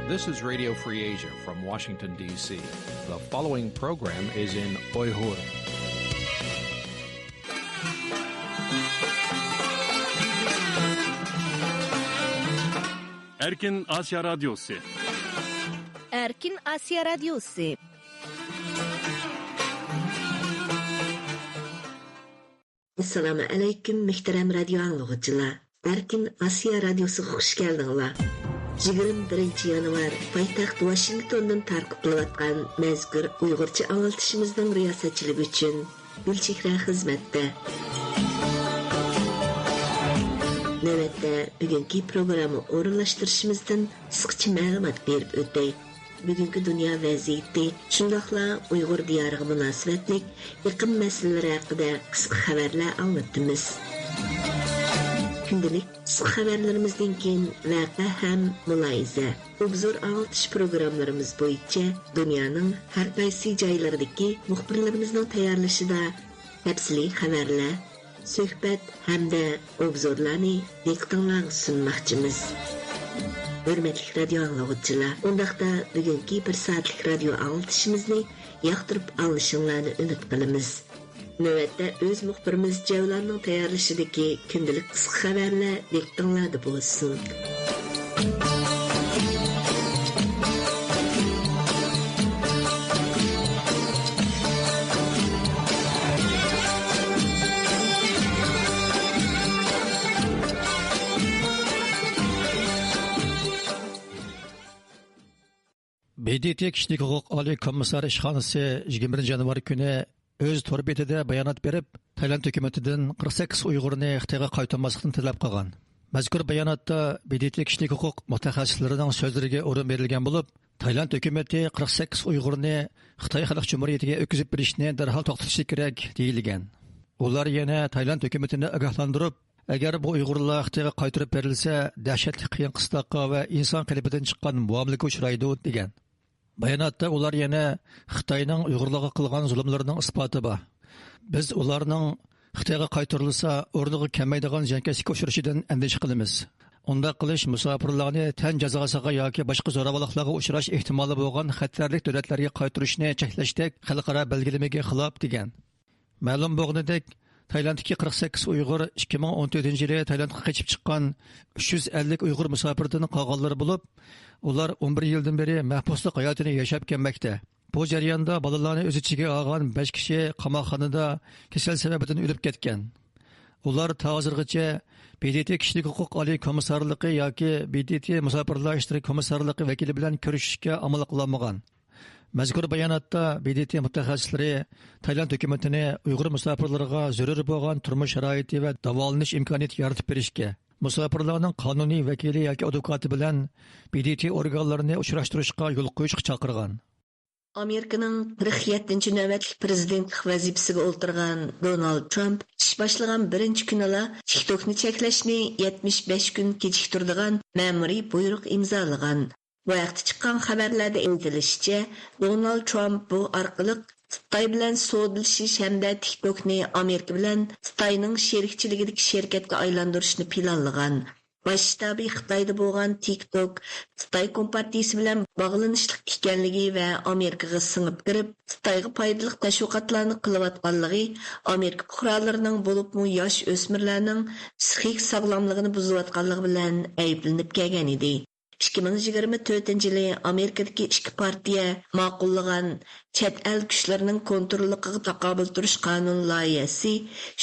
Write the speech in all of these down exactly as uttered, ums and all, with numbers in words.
This is Radio Free Asia from Washington, D C. The following program is in Uyghur. Erkin Asya Radyosu. Erkin Asya Radyosu. ئەسسالامۇ ئەلەيكۇم، مۆھتەرەم رادىيو ئاڭلىغۇچىلار. ئەركىن ئاسىيا رادىيوسىغا خۇش كەلدىڭلار. يىگىرمە بىرىنچى يانۋار پايتەخت ۋاشىنگتوندىن تارقىتىلىۋاتقان مەزكۇر ئۇيغۇرچە ئاڭلىتىشىمىزنىڭ رىياسەتچىلىكى ئۈچۈن گۈلچېھرە خىزمەتتە. نۆۋەتتە بۈگۈنكى پروگرامما ئورۇنلاشتۇرۇشىمىزدىن قىسقىچە مەلۇمات بېرىپ ئۆتەي. بۈگۈنكى دۇنيا ۋەزىيىتى، شۇنداقلا ئۇيغۇر دىيارىغا مۇناسىۋەتلىك ئېقىم مەسىلىلىرى ھەققىدە قىسقا خەۋەرلەر ئاڭلىتىمىز. كۈندىلىك قىسقا خەۋەرلىرىمىزدىن كېيىن ۋەقە ھەم مۇلاھىزە، ئوبزور ئاڭلىتىش پروگراممىلىرىمىز بويىچە دۇنيانىڭ ھەر قايسى جايلىرىدىكى مۇخبىرلىرىمىزنىڭ تەييارلىشىدا تەپسىلىي خەۋەرلەر، سۆھبەت ھەمدە ئوبزورلارنى دىققىتىڭلارغا سۇنماقچىمىز. ھۆرمەتلىك رادىيو ئاڭلىغۇچىلار، ئۇنداقتا بۈگۈنكى بىر سائەتلىك رادىيو ئاڭلىتىشىمىزنى ياقتۇرۇپ ئاڭلىشىڭلارنى ئۈمىد قىلىمىز. نۆۋەتتە ئۆز مۇخبىرىمىز جەۋلاننىڭ تەييارلىشىدىكى كۈندىلىك قىسقا خەۋەرلەر دىققىتىڭلاردا بولسۇن. ب د ت كىشىلىك ھوقۇق ئالىي كومىسسارى ئىشخانىسى يىگىرمە بىرىنچى يانۋار كۈنى ئۆز تور بېتىدە بايانات بېرىپ، تايلاند ھۆكۈمىتىدىن قىرىق سەككىز ئۇيغۇرنى خىتايغا قايتۇرماسلىقنى تەلەپ قىلغان. مەزكۇر باياناتتا ب د ت كىشىلىك ھوقۇق مۇتەخەسسىسلىرىنىڭ سۆزلىرىگە ئورۇن بېرىلگەن بولۇپ، تايلاند ھۆكۈمىتى قىرىق سەككىز ئۇيغۇرنى خىتاي خەلق جۇمھۇرىيىتىگە ئۆتكۈزۈپ بېرىشنى دەرھال توختىتىشى كېرەك، دېيىلگەن. ئۇلار يەنە تايلاند ھۆكۈمىتىنى ئاگاھلاندۇرۇپ، ئەگەر بۇ ئۇيغۇرلار خىتايغا قايتۇرۇپ بېرىلسە، دەھشەتلىك قىيىن-قىستاققا ۋە ئىنسان قېلىپىدىن چىققان مۇئامىلىگە ئۇچرايدۇ، دېگەن. باياناتتا ئۇلار يەنە خىتاينىڭ ئۇيغۇرلارغا قىلغان زۇلۇملىرىنىڭ ئىسپاتى بار. بىز ئۇلارنىڭ خىتايغا قايتۇرۇلسا، ئورنىغا كەلمەيدىغان زىيانكەشلىككە ئۇچرىشىدىن ئەندىشە قىلىمىز. ئۇنداق قىلىش مۇساپىرلارنى تەن جازاسىغا ياكى باشقا زوراۋانلىقلارغا ئۇچراش ئېھتىمالى بولغان خەتەرلىك دۆلەتلەرگە قايتۇرۇشنى چەكلەشتەك خەلقئارا بەلگىلىمىگە خىلاپ، دېگەن. مەلۇم بولغىنىدەك، تايلاندتىكى قىرىق سەككىز ئۇيغۇر ئىككى مىڭ ئون تۆتىنچى يىلى تايلاندقا قېچىپ چىققان ئۈچ يۈز ئەللىك ئۇيغۇر مۇساپىردىن قالغانلىرى بولۇپ، ئۇلار ئون بىر يىلدىن بېرى مەھبۇسلۇق ھاياتىنى ياشاپ كەلمەكتە. بۇ جەرياندا بالىلارنى ئۆز ئىچىگە ئالغان بەش كىشى قاماقخانىدا كېسەل سەۋەبىدىن ئۆلۈپ كەتكەن. ئۇلار تا ھازىرغىچە ب د ت كىشىلىك ھوقۇق ئالىي كومىسسارلىقى ياكى ب د ت مۇساپىرلار ئىشلىرى كومىسسارلىقى ۋەكىلى بىلەن كۆرۈشۈشكە ئامال قىلالمىغان. مەزكۇر باياناتتا ب د ت مۇتەخەسسىسلىرى تايلاند ھۆكۈمىتىنى ئۇيغۇر مۇساپىرلىرىغا زۆرۈر بولغان تۇرمۇش شارائىتى ۋە داۋالىنىش ئىمكانىيىتى يارىتىپ بېرىشكە، مۇساپىرلارنىڭ قانۇنىي ۋەكىلى ياكى ئادۋوكاتى بىلەن ب د ت ئورگانلىرىنى ئۇچراشتۇرۇشقا يول قويۇشقا چاقىرغان. ئامېرىكىنىڭ قىرىق يەتتىنچى نۆۋەتلىك پىرېزىدېنتلىق ۋەزىپىسىگە ئولتۇرغان دونالد ترامپ ئىش باشلىغان بىرىنچى كۈنىلا تىك توكنى چەكلەشنى يەتمىش بەش كۈن كېچىكتۈرىدىغان مەمۇرىي بۇيرۇق ئىمزالىغان. بۇ ھەقتە چىققان خەۋەرلەردە ئېيتىلىشىچە، دونالد ترامپ بۇ ئارقىلىق خىتاي بىلەن سودىلىشىش ھەمدە تىك توكنى ئامېرىكا بىلەن خىتاينىڭ شېرىكچىلىكىدىكى شىركەتكە ئايلاندۇرۇشنى پىلانلىغان. باش شتابى خىتايدا بولغان تىك توك خىتاي كومپارتىيىسى بىلەن باغلىنىشلىق ئىكەنلىكى ۋە ئامېرىكىغا سىڭىپ كىرىپ، خىتايغا پايدىلىق تەشۋىقاتلارنى قىلىۋاتقانلىقى، ئامېرىكا پۇقرالىرىنىڭ، بولۇپمۇ ياش ئۆسمۈرلەرنىڭ پسىخىك ساغلاملىقىنى بۇزۇۋاتقانلىقى بىلەن ئەيىبلىنىپ كەلگەن ئىدى. ئىككى مىڭ يىگىرمە تۆتىنچى يىلى ئامېرىكىدىكى ئىككى پارتىيە ماقۇللىغان چەت ئەل كۈچلىرىنىڭ كونتروللۇقىغا تاقابىل تۇرۇش قانۇن لايىھەسى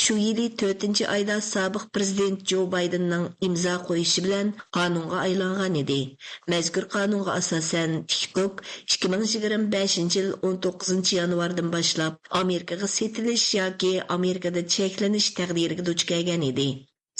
شۇ يىلى تۆتىنچى ئايدا سابىق پىرېزىدېنت جو بايدېننىڭ ئىمزا قويۇشى بىلەن قانۇنغا ئايلانغان ئىدى. مەزكۇر قانۇنغا ئاساسەن، تىك توك ئىككى مىڭ يىگىرمە بەشىنچى يىل ئون توققۇزىنچى يانۋاردىن باشلاپ ئامېرىكىغا سېتىلىش ياكى ئامېرىكىدا چەكلىنىش تەقدىرىگە دۇچ كەلگەن ئىدى.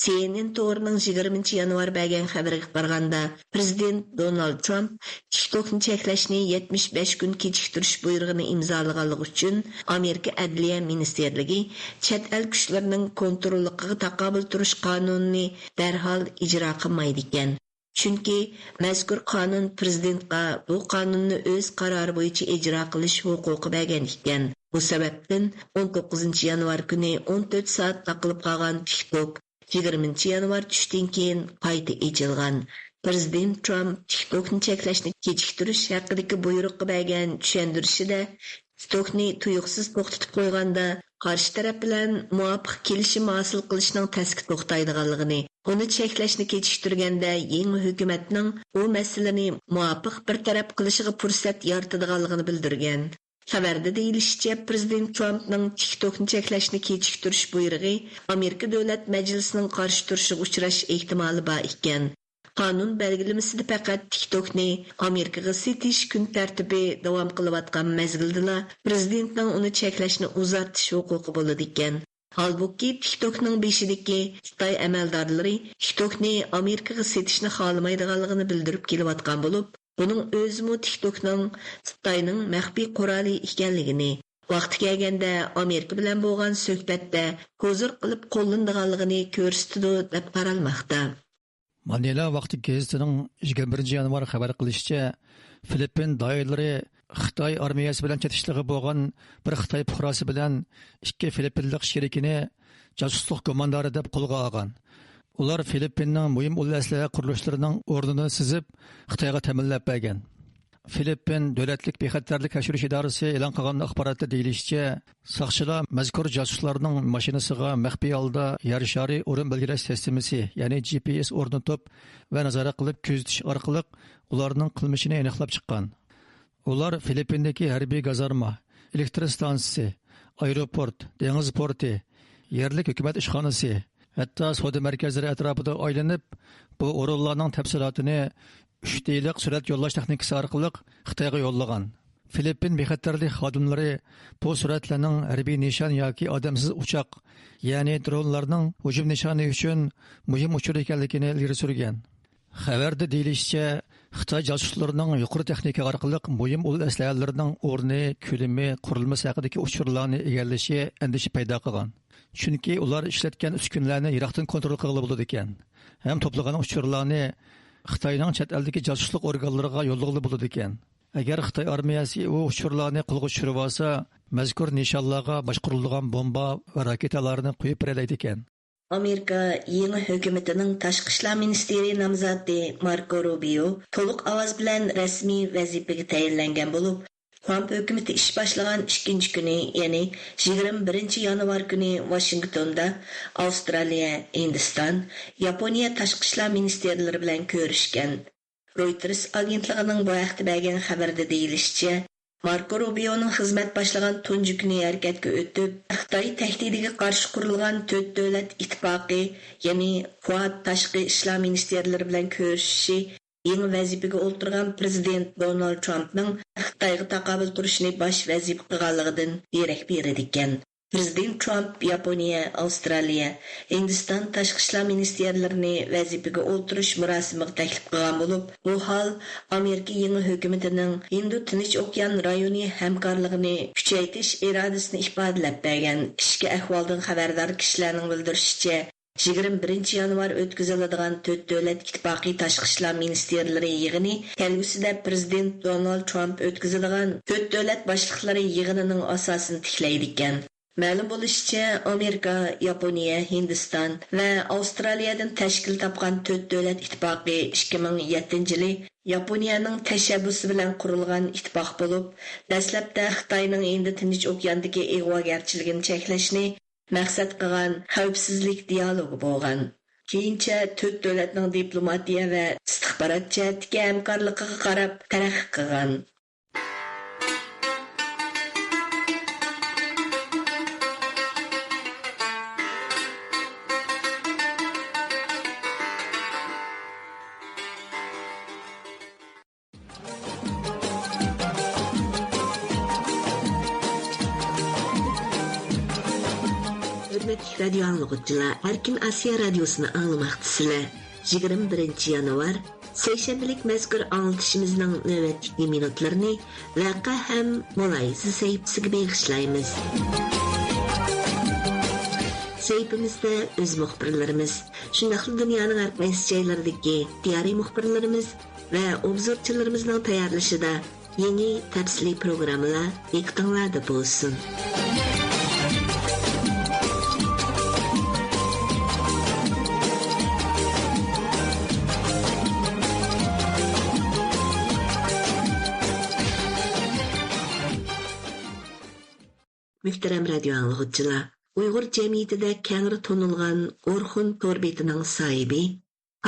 سي ئېن ئېن تورىنىڭ يىگىرمىنچى يانۋار بەرگەن خەۋىرىگە قارىغاندا، پىرېزىدېنت دونالد ترامپ تىك توكنى چەكلەشنى يەتمىش بەش كۈن كېچىكتۈرۈش بۇيرۇقىنى ئىمزالىغانلىقى ئۈچۈن، ئامېرىكا ئەدلىيە مىنىستىرلىكى چەت ئەل كۈچلىرىنىڭ كونتروللۇقىغا تاقابىل تۇرۇش قانۇنىنى دەرھال ئىجرا قىلمايدىكەن. چۈنكى مەزكۇر قانۇن پىرېزىدېنتقا بۇ قانۇننى ئۆز قارارى بويىچە ئىجرا قىلىش ھوقۇقى بەرگەن ئىكەن. بۇ سەۋەبتىن ئون توققۇزىنچى يانۋار كۈنى ئون تۆت سائەت تاقىلىپ قالغان تىك توك يىگىرمىنچى يانۋار چۈشتىن كېيىن قايتا ئېچىلغان. پىرېزىدېنت ترامپ تىك توكنى چەكلەشنى كېچىكتۈرۈش ھەققىدىكى بۇيرۇققا بەرگەن چۈشەندۈرۈشىدە، تىك توكنى تۇيۇقسىز توختىتىپ قويغاندا، قارشى تەرەپ بىلەن مۇۋاپىق كېلىشىم ھاسىل قىلىشنىڭ تەسكە توختايدىغانلىقىنى، ئۇنى چەكلەشنى كېچىكتۈرگەندە، يېڭى ھۆكۈمەتنىڭ ئۇ مەسىلىنى مۇۋاپىق بىر تەرەپ قىلىشىغا پۇرسەت يارىتىدىغانلىقىنى بىلدۈرگەن. خەۋەردە دېيىلىشىچە، پىرېزىدېنت ترامپنىڭ تىك توكنى چەكلەشنى كېچىكتۈرۈش بۇيرۇقى ئامېرىكا دۆلەت مەجلىسىنىڭ قارشى تۇرۇشىغا ئۇچراش ئېھتىمالى بار ئىكەن. قانۇن بەلگىلىمىسىدە پەقەت تىك توكنى ئامېرىكىغا سېتىش كۈن تەرتىپى داۋام قىلىۋاتقان مەزگىلدىلا پىرېزىدېنتنىڭ ئۇنى چەكلەشنى ئۇزارتىش ھوقۇقى بولىدىكەن. ھالبۇكى، تىك توكنىڭ بېشىدىكى خىتاي ئەمەلدارلىرى تىك توكنى ئامېرىكىغا سېتىشنى خالىمايدىغانلىقىنى بىلدۈرۈپ كېلىۋاتقان بولۇپ، بۇنىڭ ئۆزىمۇ تىك توكنىڭ خىتاينىڭ مەخپىي قورالى ئىكەنلىكىنى، ۋاقتى كەلگەندە ئامېرىكا بىلەن بولغان سۆھبەتتە ھۇزۇر قىلىپ قوللىنىدىغانلىقىنى كۆرسىتىدۇ، دەپ قارالماقتا. مانىلا ۋاقتى گېزىتىنىڭ يىگىرمە بىرىنچى يانۋار خەۋەر قىلىشىچە، فىلىپپىن دائىرىلىرى خىتاي ئارمىيەسى بىلەن چېتىشلىقى بولغان بىر خىتاي پۇقراسى بىلەن ئىككى فىلىپپىنلىق شېرىكىنى جاسۇسلۇق گۇماندارى دەپ قولغا ئالغان. ئۇلار فىلىپپىننىڭ مۇھىم ئۇل ئەسلىھە قۇرۇلۇشلىرىنىڭ ئورنىنى سىزىپ، خىتايغا تەمىنلەپ بەرگەن. فىلىپپىن دۆلەتلىك بىخەتەرلىك تەكشۈرۈش ئىدارىسى ئېلان قىلغان ئاخباراتتا دېيىلىشىچە، ساقچىلار مەزكۇر جاسۇسلارنىڭ ماشىنىسىغا مەخپىي ھالدا يەر شارى ئورۇن بەلگىلەش سىستېمىسى، يەنى جى پى ئېس ئورنىتىپ ۋە نازارەت قىلىپ كۆزىتىش ئارقىلىق ئۇلارنىڭ قىلمىشىنى ئېنىقلاپ چىققان. ئۇلار فىلىپپىندىكى ھەربىي گازارما، ئېلېكتر ستانسىسى، ئايروپورت، دېڭىز پورتى، يەرلىك ھۆكۈمەت ئىشخانىسى، ھەتتا سودا مەركەزلىرى ئەتراپىدا ئايلىنىپ، بۇ ئورۇنلارنىڭ تەپسىلاتىنى ئۈچ دىلىق سۈرەت يوللاش تېخنىكىسى ئارقىلىق خىتايغا يوللىغان. فىلىپپىن بىخەتەرلىك خادىملىرى بۇ سۈرەتلەرنىڭ ھەربىي نىشان ياكى ئادەمسىز ئۇچاق، يەنى درونلارنىڭ ھۇجۇم نىشانى ئۈچۈن مۇھىم ئۇچۇر ئىكەنلىكىنى ئىلگىرى سۈرگەن. خەۋەردە دېيىلىشىچە، خىتاي جاسۇسلىرىنىڭ يۇقىرى تېخنىكا ئارقىلىق مۇھىم ئۇل ئەسلىھەلىرىنىڭ ئورنى، كۆلىمى، قۇرۇلمىسى ھەققىدىكى ئۇچۇرلارنى ئىگىلىشى ئەندىشە پەيدا قىلغان. چۈنكى ئۇلار ئىشلەتكەن ئۈسكۈنىلەرنى يىراقتىن كونترول قىلغىلى بولىدىكەن ھەم توپلىغان ئۇچۇرلارنى خىتاينىڭ چەت ئەلدىكى جاسۇسلۇق ئورگانلىرىغا يوللىغىلى بولىدىكەن. ئەگەر خىتاي ئارمىيەسى ئۇ ئۇچۇرلارنى قولغا چۈشۈرۈۋالسا، مەزكۇر نىشانلارغا باشقۇرۇلىدىغان بومبا ۋە راكېتالارنى قويۇپ بېرەلەيدىكەن. ئامېرىكا يېڭى ھۆكۈمىتىنىڭ تاشقى ئىشلار مىنىستىرى نامزاتى ماركو روبىيو تولۇق ئاۋاز بىلەن رەسمىي ۋەزىپىگە تەيىنلەنگەن بولۇپ، ترامپ ھۆكۈمىتى ئىش باشلىغان ئىككىنچى كۈنى، يەنى يىگىرمە بىرىنچى يانۋار كۈنى ۋاشىنگتوندا ئاۋسترالىيە، ھىندىستان، ياپونىيە تاشقى ئىشلار مىنىستىرلىرى بىلەن كۆرۈشكەن. رويتېرس ئاگېنتلىقىنىڭ بۇ ھەقتە بەرگەن خەۋىرىدە دېيىلىشىچە، ماركو روبىيونىڭ خىزمەت باشلىغان تۇنجى كۈنى ھەرىكەتكە ئۆتۈپ، خىتاي تەھدىتىگە قارشى قۇرۇلغان تۆت دۆلەت ئىتتىپاقى، يەنى كۇئاد تاشقى ئىشلار مىنىستىرلىرى بىلەن كۆرۈشۈشى يېڭى ۋەزىپىگە ئولتۇرغان پىرېزىدېنت دونالد ترامپنىڭ خىتايغا تاقابىل تۇرۇشنى باش ۋەزىپە قىلغانلىقىدىن دېرەك بېرىدىكەن. پىرېزىدېنت ترامپ ياپونىيە، ئاۋسترالىيە، ھىندىستان تاشقى ئىشلار مىنىستىرلىرىنى ۋەزىپىگە ئولتۇرۇش مۇراسىمىغا تەكلىپ قىلغان بولۇپ، بۇ ھال ئامېرىكا يېڭى ھۆكۈمىتىنىڭ ھىندى تىنچ ئوكيان رايونى ھەمكارلىقىنى كۈچەيتىش ئىرادىسىنى ئىپادىلەپ بەرگەن. ئىچكى ئەھۋالدىن خەۋەردار كىشىلەرنىڭ بىلدۈرۈشىچە، يىگىرمە بىرىنچى يانۋار ئۆتكۈزۈلىدىغان تۆت دۆلەت ئىتتىپاقى تاشقى ئىشلار مىنىستىرلىرى يىغىنى كەلگۈسىدە پىرېزىدېنت دونالد ترامپ ئۆتكۈزىدىغان تۆت دۆلەت باشلىقلىرى يىغىنىنىڭ ئاساسىنى تىكلەيدىكەن. مەلۇم بولۇشىچە، ئامېرىكا، ياپونىيە، ھىندىستان ۋە ئاۋسترالىيەدىن تەشكىل تاپقان تۆت دۆلەت ئىتتىپاقى ئىككى مىڭ يەتتىنچى يىلى ياپونىيەنىڭ تەشەببۇسى بىلەن قۇرۇلغان ئىتتىپاق بولۇپ، دەسلەپتە خىتاينىڭ ھىندى تىنچ ئوكياندىكى ئىغۋاگەرچىلىكىنى چەكلەشنى مەقسەت قىلغان خەۋپسىزلىك دىيالوگى بولغان. كېيىنچە تۆت دۆلەتنىڭ دىپلوماتىيە ۋە ئىستىخبارات جەھەتتىكى ھەمكارلىقىغا قاراپ تەرەققىي قىلغان. ھۆرمەتلىك رادىيو ئاڭلىغۇچىلار، ئەركىن ئاسىيا رادىيوسىنى ئاڭلىماقتىسىلەر. يىگىرمە بىرىنچى يانۋار، سەيشەنبىلىك مەزكۇر ئاڭلىتىشىمىزنىڭ نۆۋەتتىكى مىنۇتلىرىنى ۋەقە ھەم مۇلاھىزە سەھىپىسىگە بېغىشلايمىز. سەھىپىمىزدە ئۆز مۇخبىرلىرىمىز، شۇنداقلا دۇنيانىڭ ھەر قايسى جايلىرىدىكى ئىختىيارىي مۇخبىرلىرىمىز ۋە ئوبزورچىلىرىمىزنىڭ تەييارلىشىدا يېڭى تەپسىلىي پروگراممىلار دىققىتىڭلاردا بولسۇن. مۆھتەرەم رادىيو ئاڭلىغۇچىلار، ئۇيغۇر جەمئىيىتىدە كەڭرى تونۇلغان ئورخۇن تور بېتىنىڭ ساھىبى،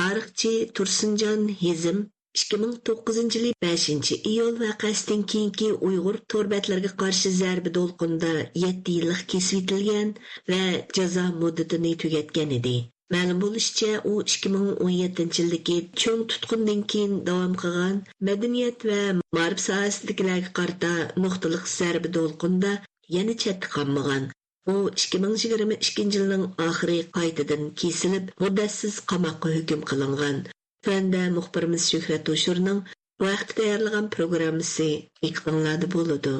تارىخچى تۇرسۇنجان ھېزىم ئىككى مىڭ توققۇزىنچى يىلى بەشىنچى ئىيۇل ۋەقەسىدىن كېيىنكى ئۇيغۇر تور بەتلىرىگە قارشى زەربە دولقۇنىدا يەتتە يىللىق كېسىۋېتىلگەن ۋە جازا مۇددىتىنى تۈگەتكەن ئىدى. مەلۇم بولۇشىچە، ئۇ ئىككى مىڭ ئون يەتتىنچى يىلدىكى چوڭ تۇتقۇندىن كېيىن داۋام قىلغان مەدەنىيەت ۋە مائارىپ ساھەسىدىكىلەرگە قارىتا نۇقتىلىق زەربە دولقۇندا يەنە چەتتە قالمىغان. ئۇ ئىككى مىڭ يىگىرمە ئىككىنچى يىلنىڭ ئاخىرى قايتىدىن كېسىلىپ، مۇددەتسىز قاماققا ھۆكۈم قىلىنغان. تۆۋەندە مۇخبىرىمىز شۆھرەت ھوشۇرنىڭ بۇ ھەقتە تەييارلىغان پروگراممىسى دىققىتىڭلاردا بولىدۇ.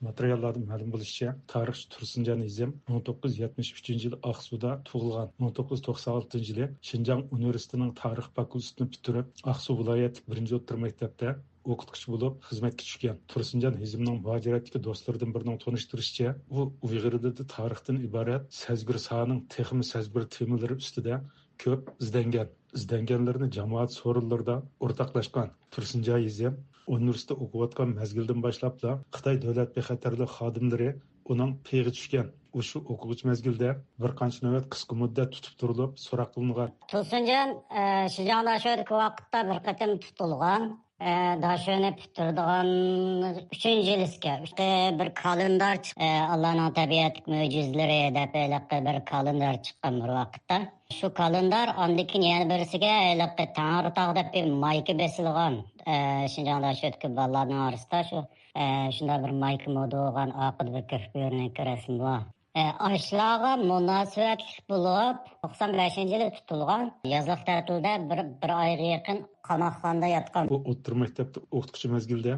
ماتېرىياللاردىن مەلۇم بولۇشىچە، تارىخچى تۇرسۇنجان ھېزىم مىڭ توققۇز يۈز يەتمىش ئۈچىنچى يىلى ئاقسۇدا تۇغۇلغان. مىڭ توققۇز يۈز توقسان ئالتىنچى يىلى شىنجاڭ ئۇنىۋېرسىتېتىنىڭ تارىخ فاكۇلتېتىنى پۈتتۈرۈپ، ئاقسۇ ۋىلايەتلىك بىرىنچى ئوتتۇرا مەكتەپتە ئوقۇتقۇچى بولۇپ خىزمەتكە چۈشكەن. تۇرسۇنجان ھېزىمنىڭ مۇھاجىرەتتىكى دوستلىرىدىن بىرىنىڭ تونۇشتۇرۇشىچە، ئۇ ئۇيغۇر ئىلىدا تارىختىن ئىبارەت سەزگۈر ساھەنىڭ تېخىمۇ سەزگۈر تېمىلىرى ئۈستىدە كۆپ ئىزدەنگەن. ئىزدەنگەنلىرىنى جامائەت سورۇنلىرىدا ئورتاقلاشقان. تۇرسۇنجان ھېزىم ئۇنىۋېرسىتېتتا ئوقۇۋاتقان مەزگىلدىن باشلاپلا خىتاي دۆلەت بىخەتەرلىك خادىملىرى ئۇنىڭ پېيىغا چۈشكەن. ئۇ شۇ ئوقۇغۇچى مەزگىلدە بىر قانچە نۆۋەت قىسقا مۇددەت تۇتۇپ تۇرۇلۇپ سوراق قىلىنغان. تۇرسۇنجان، ئە، شىنجاڭ داشۆدىكى ۋاقىتتا بىر قېتىم تۇتۇلغان. ئە، داشۆنى پۈتتۈرىدىغان ئۈچىنچى يىل ئىكەن. بىر كالېندار چىق-، ئە، ئاللانىڭ تەبىئەتلىك مۆجىزىلىرى دەپ ھېلىقى بىر كالېندار چىققان بىر ۋاقىتتا. شۇ كالېندار، ئاندىن كېيىن يەنە بىرسىگە ھېلىقى تەڭرىتاغ دەپ بىر مايكا بېسىلغان، ئە، شىنجاڭ داشۆدىكى بالىلارنىڭ ئارىسىدا شۇ، ئە، شۇنداق بىر مايكا مودا بولغان، ئارقىدا بىر كۆك بۆرىنىڭكى رەسىمى بار. ئە، ئاشۇلارغا مۇناسىۋەتلىك بولۇپ، توقسان بەشىنچى يىلى تۇتۇلغان، يازلىق تەتىلدە بىر، بىر ئايغا يېقىن قاماقخانىدا ياتقان. ئۇ ئوتتۇرا مەكتەپتە ئوقۇتقۇچى مەزگىلىدە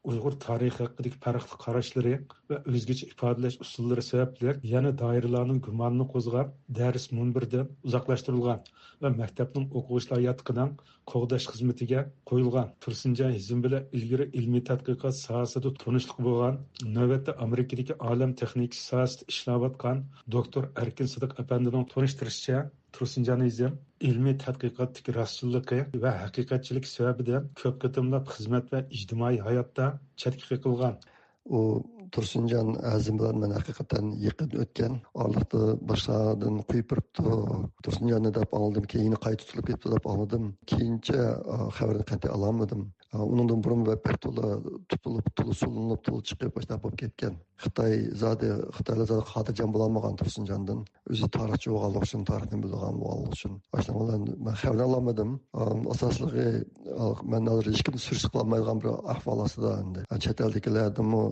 ئۇيغۇر تارىخى ھەققىدىكى پەرقلىق قاراشلىرى ۋە ئۆزگىچە ئىپادىلەش ئۇسۇللىرى سەۋەبلىك يەنە دائىرىلەرنىڭ گۇمانىنى قوزغاپ، دەرس مۇنبىرىدىن ئۇزاقلاشتۇرۇلغان ۋە مەكتەپنىڭ ئوقۇغۇچىلار ياتىقىنىڭ قوغداش خىزمىتىگە قويۇلغان. تۇرسۇنجان ھېزىم بىلەن ئىلگىرى ئىلمىي تەتقىقات ساھەسىدە تونۇشلۇقى بولغان، نۆۋەتتە ئامېرىكىدىكى ئالەم تېخنىكىسى ساھەسىدە ئىشلەۋاتقان دوكتور ئەركىن سىدىق ئەپەندىنىڭ تونۇشتۇرۇشىچە، تۇرسۇنجان ھېزىم ئىلمىي تەتقىقاتتىكى راستچىللىقى ۋە ھەقىقەتچىلىكى سەۋەبىدىن كۆپ قېتىملاپ خىزمەت ۋە ئىجتىمائىي ھاياتتا چەتكە قېقىلغان. ئۇ تۇرسۇنجان ھېزىم بىلەن مەن ھەقىقەتەن يېقىن ئۆتكەن. ئارىلىقتا باشقىلاردىن قويۇپ بېرىپتۇ. تۇرسۇنجاننى دەپ ئاڭلىدىم، كېيىن يەنە قايتا تۇتۇلۇپ كېتىپتۇ دەپ ئاڭلىدىم. كېيىنچە، ئا، خەۋىرىنى قەتئىي ئالالمىدىم. ئا، ئۇنىڭدىن بۇرۇن بەك تولا تۇتۇلۇپ، تولا سولىنىپ، تولا چىقىپ، ئاشۇنداق بولۇپ كەتكەن. خىتاي زادى، خىتايلار زادى خاتىرجەم بولالمىغان تۇرسۇنجاندىن. ئۆزى تارىخچى بولغانلىقى ئۈچۈن، تارىخنى بىلىدىغان بولغانلىقى ئۈچۈن. ئاشۇنىڭ بىلەن مەن خەۋىرىنى ئالالمىدىم. ئاساسلىقى، مەن ھازىر ھېچكىمنى سۈرۈشتە قىلالمايدىغان بىر ئەھۋال ئاستىدا ئەمدى. چەت ئەلدىكىلەردىنمۇ،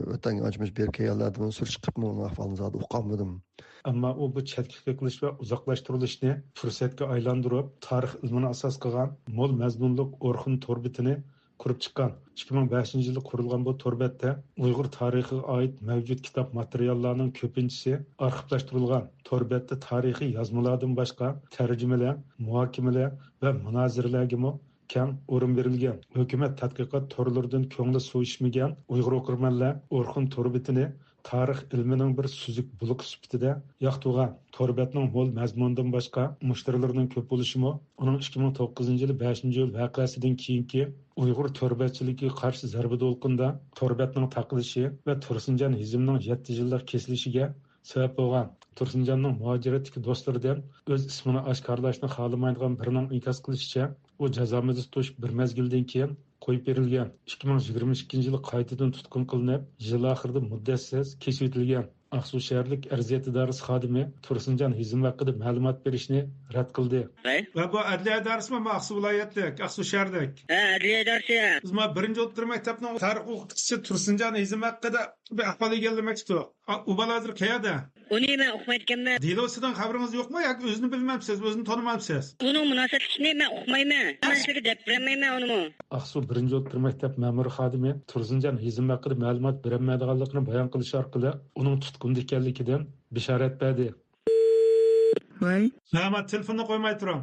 ۋەتەنگە ئانچە-مۇنچە بېرىپ كەلگەنلەردىنمۇ سۈرۈشتە قىلىپمۇ ئۇنىڭ ئەھۋالىنى زادى ئۇقالمىدىم. ئەمما ئۇ بۇ چەتكە قېقىلىش ۋە ئۇزاقلاشتۇرۇلۇشنى پۇرسەتكە ئايلاندۇرۇپ، تارىخ ئىلمىنى ئاساس قىلغان مول مەزمۇنلۇق ئورخۇن تور بېتىنى قۇرۇپ چىققان. ئىككى مىڭ بەشىنچى يىلى قۇرۇلغان بۇ تور بەتتە ئۇيغۇر تارىخىغا ئائىت مەۋجۇت كىتاب ماتېرىياللارنىڭ كۆپىنچىسى ئارخىپلاشتۇرۇلغان. تور بەتتە تارىخىي يازمىلاردىن باشقا تەرجىمىلەر، مۇھاكىمىلەر ۋە مۇنازىرىلەرگىمۇ كەڭ ئورۇن بېرىلگەن. ھۆكۈمەت تەتقىقات تورلىرىدىن كۆڭلى سۇۋۇشمىگەن ئۇيغۇر ئوقۇرمەنلەر ئورخۇن تور بېتىنى تارىخ ئىلمىنىڭ بىر سۈزۈك بۇلىقى سۈپىتىدە ياقتۇرغان. تور بەتنىڭ مول مەزمۇنىدىن باشقا، مۇشتەرىلىرىنىڭ كۆپ بولۇشىمۇ ئۇنىڭ ئىككى مىڭ توققۇزىنچى يىلى بەشىنچى ئىيۇل ۋەقەسىدىن كېيىنكى ئۇيغۇر تور بەتچىلىكىگە قارشى زەربە دولقۇنىدا تور بەتنىڭ تاقىلىشى ۋە تۇرسۇنجان ھېزىمنىڭ يەتتە يىللىق كېسىلىشىگە سەۋەب بولغان. تۇرسۇنجاننىڭ مۇھاجىرەتتىكى دوستلىرىدىن ئۆز ئىسمىنى ئاشكارىلاشنى خالىمايدىغان بىرىنىڭ ئىنكاس قىلىشىچە، ئۇ جازا مۇددىتى توشۇپ بىر مەزگىلدىن كېيىن قويۇپ بېرىلگەن. ئىككى مىڭ يىگىرمە ئىككىنچى يىلى قايتىدىن تۇتقۇن قىلىنىپ، يىل ئاخىرىدا مۇددەتسىز كېسىۋېتىلگەن. ئاقسۇ شەھەرلىك ئەرزىيەت ئىدارىسى خادىمى تۇرسۇنجان ھېزىم ھەققىدە مەلۇمات بېرىشنى رەت قىلدى. ۋە بۇ ئەدلىيە ئىدارىسىمۇ، ئاقسۇ ۋىلايەتلىك، ئاقسۇ شەھەرلىك؟ ھە، ئەدلىيە ئىدارىسى. بىز ما بىرىنچى ئوتتۇرا مەكتەپنىڭ تارىخ ئوقۇتقۇچىسى تۇرسۇنجان ھېزىم ھەققىدە بىر ئەھۋال ئىگىلىمەكچىدۇق. ئا، ئۇ بالا ھازىر قەيەردە؟ ئۇنى مەن ئۇقمايدىكەنمەن. دېلوسىدىن خەۋىرىڭىز يوقمۇ ياكى ئۆزىنى بىلمەمسىز، ئۆزىنى تونۇمامسىز؟ ئۇنىڭ مۇناسىۋەتلىك ئىشىنى مەن ئۇقمايمەن. مەن سىزگە دەپ بېرەلمەيمەن ئۇنىمۇ. ئاقسۇ بىرىنچى ئوتتۇرا مەكتەپ مەمۇرىي خادىمى تۇرسۇنجان ھېزىم ھەققىدە مەلۇمات بېرەلمەيدىغانلىقىنى بايان قىلىش ئارقىلىق ئۇنىڭ تۇتقۇندا ئىكەنلىكىدىن بېشارەت بەردى. ۋەي. ھە، ما تېلېفوننى قويماي تۇرۇڭ.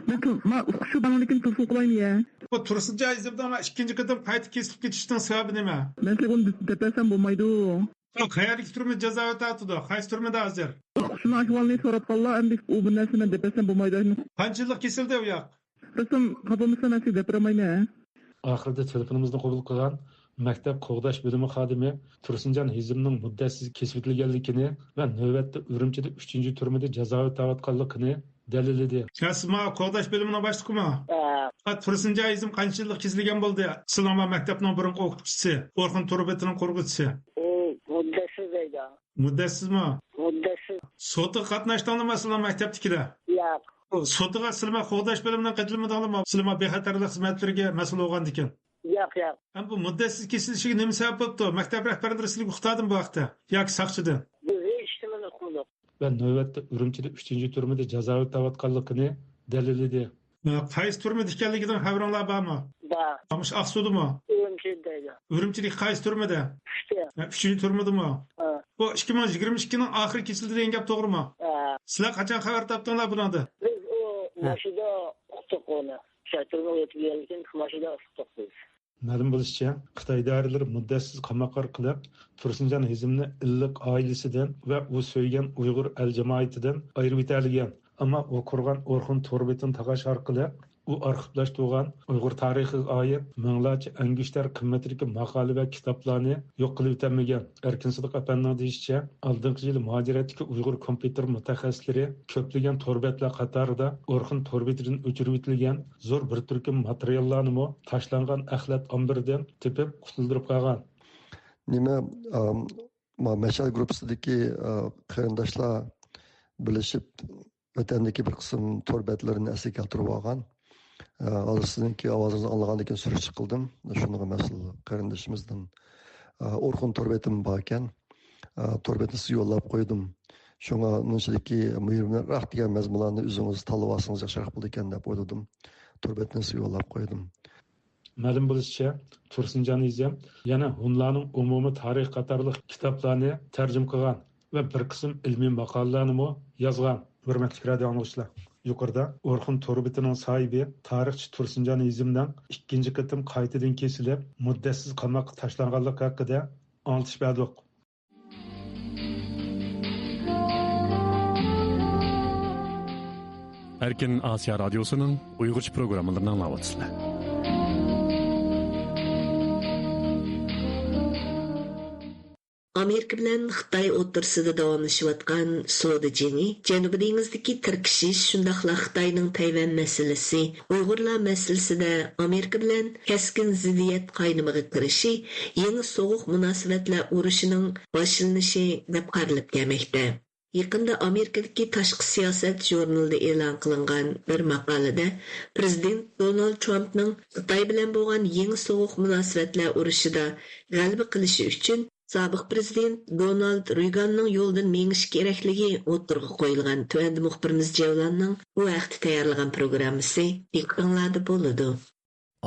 مەن تۇ-، ما شۇ بالىنىڭكىنى تېلېفون قىلايمۇ يا؟ بۇ تۇرسۇنجان ھېزىمدىن ما ئىككىنچى قېتىم قايتا كېسىلىپ كېتىشنىڭ سەۋەبى نېمە؟ مەن سىزگە ئۇنى دەپ بەرسەم بولمايدۇ. قەيەردىكى تۈرمىدە جازا ئۆتەۋاتىدۇ؟ قايسى تۈرمىدە ھازىر؟ شۇنىڭ ئەھۋالىنى سوراپ قاللا، ئەمدى ئۇ بىر نەرسە مەن دەپ بەرسەم بولمايدۇ. قانچە يىللىق كېسەلدە ئۇ ياق؟ رەسمىي خەۋەر بولمىسا مەن سىزگە دەپ بېرەلمەيمەن. ئاخىرىدا تېلېفونىمىزنى قوبۇل قىلغان مەكتەپ قوغداش بۆلۈمى خادىمى تۇرسۇنجان ھېزىمنىڭ مۇددەتسىز كېسىۋېتىلگەنلىكىنى ۋە نۆۋەتتە ئۈرۈمچىدە ئۈچىنچى تۈرمىدە جازا ئۆتەۋاتقانلىقىنى دەلىللىدى. يا، سىز ماڭا قوغداش بۆلۈمىنىڭ باشلىقىمۇ؟ ھە. ئا، تۇرسۇنجان ھېزىم قانچە يىللىق كېسىلگەن بولدى؟ سىلەرنىڭ مەكتەپنىڭ بۇرۇنقى ئوقۇتقۇچىسى، ئورخۇن تور بېتىنىڭ قۇرغۇچىسى. ئۇ مۇددەتسىز دەيدۇ. مۇددەتسىزمۇ؟ مۇددەتسىز. سوتىغا قاتناشتىڭلارمۇ سىلەر مەكتەپتىكىلەر؟ ياق. سوتىغا سىلەرمۇ قوغداش بۆلۈمىنىڭ قېتىلمىدىڭلارمۇ؟ سىلەرمۇ بىخەتەرلىك خىزمەتلىرىگە مەسئۇل بولغاندىكىن. ياق، ياق. ھەم بۇ مۇددەتسىز كېسىلىشىگە نېمە سەۋەب بوپتۇ؟ مەكتەپ رەھبەرلىرى سىلەرگە ئۇقتۇردىمۇ بۇ ھەقتە؟ ياكى ساقچىدىن؟ بىز ھېچنېمىنى ئۇقمىدۇق. ۋە نۆۋەتتە ئۈرۈمچىدە ئۈچىنچى تۈرمىدە جازا ئۆتەۋاتقانلىقىنى دەلىللىدى. ھە، قايسى تۈرمىدە ئىكەنلىكىدىن خەۋىرىڭلار بارمۇ؟ بار. مۇشۇ ئاقسۇدىمۇ؟ ئۈرۈمچىدە دەيدۇ. ئۈرۈمچىدىكى قايسى تۈرمىدە؟ ئۈچتە. ھە، ئۈچىنچى تۈرمىدىمۇ؟ ھە. بۇ ئىككى مىڭ يىگىرمە ئىككىنىڭ ئاخىرى كېسىلدى دېگەن گەپ توغرىمۇ؟ ھە. سىلەر قاچان خەۋەر تاپتىڭلار بۇنىڭدىن؟ بىز ئۇ ھە. ماشىنىدا ئۇقتۇق ئۇنى. شۇ تۈرمىگە ئۆتۈپ كەلگەندىن كېيىن ماشىنىدا ئۇقتۇق بىز. مەلۇم بولۇشىچە، خىتاي ئىدارىلىرى مۇددەتسىز قاماق ئارقىلىق تۇرسۇنجان ھېزىمنى ئىللىق ئائىلىسىدىن ۋە ئۇ سۆيگەن ئۇيغۇر ئەل جامائىتىدىن ئايرىۋېتەلىگەن. ئەمما ئۇ قۇرغان ئورخۇن تور بېتىنى تاقاش ئارقىلىق ئۇ ئارخىپلاشتۇرغان ئۇيغۇر تارىخىغا ئائىت مىڭلارچە ئەنگۈشتەر قىممىتىدىكى ماقالە ۋە كىتابلارنى يوق قىلىۋېتەلمىگەن. ئەركىن سىدىق ئەپەندىنىڭ دېيىشىچە، ئالدىنقى يىلى مۇھاجىرەتتىكى ئۇيغۇر كومپيۇتېر مۇتەخەسسىسلىرى كۆپلىگەن تور بەتلەر قاتارىدا ئورخۇن تور بېتىدىن ئۆچۈرۈۋېتىلگەن زور بىر تۈركۈم ماتېرىياللارنىمۇ تاشلانغان ئەخلەت ئامبىرىدىن تېپىپ قۇتۇلدۇرۇپ قالغان. نېمە، ئام، ما-، مەشئەل گۇرۇپپىسىدىكى، ئا، قېرىنداشلار بىرلىشىپ ۋەتەندىكى بىر قىسىم تور بەتلىرىنى ئەسلىگە كەلتۈرۈپ ئالغان. ئا، ھازىر سىزنىڭكى ئاۋازىڭىزنى ئاڭلىغاندىن كېيىن سۈرۈشتە قىلدىم. شۇنىڭغا مەسئۇل قېرىندىشىمىزدىن، ئا، ئورخۇن تور بېتىم باركەن. ئا، تور بېتىنى سىزگە يوللاپ قويدۇم. شۇڭا مۇنچىلىكى مۇھىمراق دېگەن مەزمۇنلارنى ئۆزىڭىز تاللىۋالسىڭىز ياخشىراق بولىدىكەن دەپ ئويلىدىم. تور بېتىنى سىزگە يوللاپ قويدۇم. مەلۇم بولۇشىچە، تۇرسۇنجان ھېزىم يەنە ھونلارنىڭ ئومۇمىي تارىخى قاتارلىق كىتابلارنى تەرجىمە قىلغان ۋە بىر قىسىم ئىلمىي ماقالىلەرنىمۇ يازغان. ھۆرمەتلىك رادىئو ئاڭلىغۇچىلار، يۇقىرىدا ئورخۇن تور بېتىنىڭ ساھىبى، تارىخچى تۇرسۇنجان ھېزىمنىڭ ئىككىنچى قېتىم قايتىدىن كېسىلىپ، مۇددەتسىز قاماققا تاشلانغانلىقى ھەققىدە ئاڭلىتىش بەردۇق. ئەركىن ئاسىيا رادىيوسىنىڭ ئۇيغۇرچە پروگراممىلىرىنى ئاڭلاۋاتىسىلەر. ئامېرىكا بىلەن خىتاي ئوتتۇرىسىدا داۋاملىشىۋاتقان سودا جېڭى، جەنۇبىي دېڭىزدىكى تىركىشىش، شۇنداقلا خىتاينىڭ تەيۋەن مەسىلىسى، ئۇيغۇرلار مەسىلىسىدە ئامېرىكا بىلەن كەسكىن زىددىيەت قاينىمىغا كىرىشى يېڭى سوغۇق مۇناسىۋەتلەر ئۇرۇشىنىڭ باشلىنىشى دەپ قارىلىپ كەلمەكتە. يېقىندا ئامېرىكىدىكى تاشقى سىياسەت ژۇرنىلىدا ئېلان قىلىنغان بىر ماقالىدە پىرېزىدېنت دونالد ترامپنىڭ خىتاي بىلەن بولغان يېڭى سوغۇق مۇناسىۋەتلەر ئۇرۇشىدا غەلىبە قىلىشى ئۈچۈن سابىق پىرېزىدېنت دونالد رېيگاننىڭ يولىدىن مېڭىش كېرەكلىكى ئوتتۇرىغا قويۇلغان. تۆۋەندە مۇخبىرىمىز جەۋلاننىڭ بۇ ھەقتە تەييارلىغان پروگراممىسى دىققىتىڭلاردا بولىدۇ.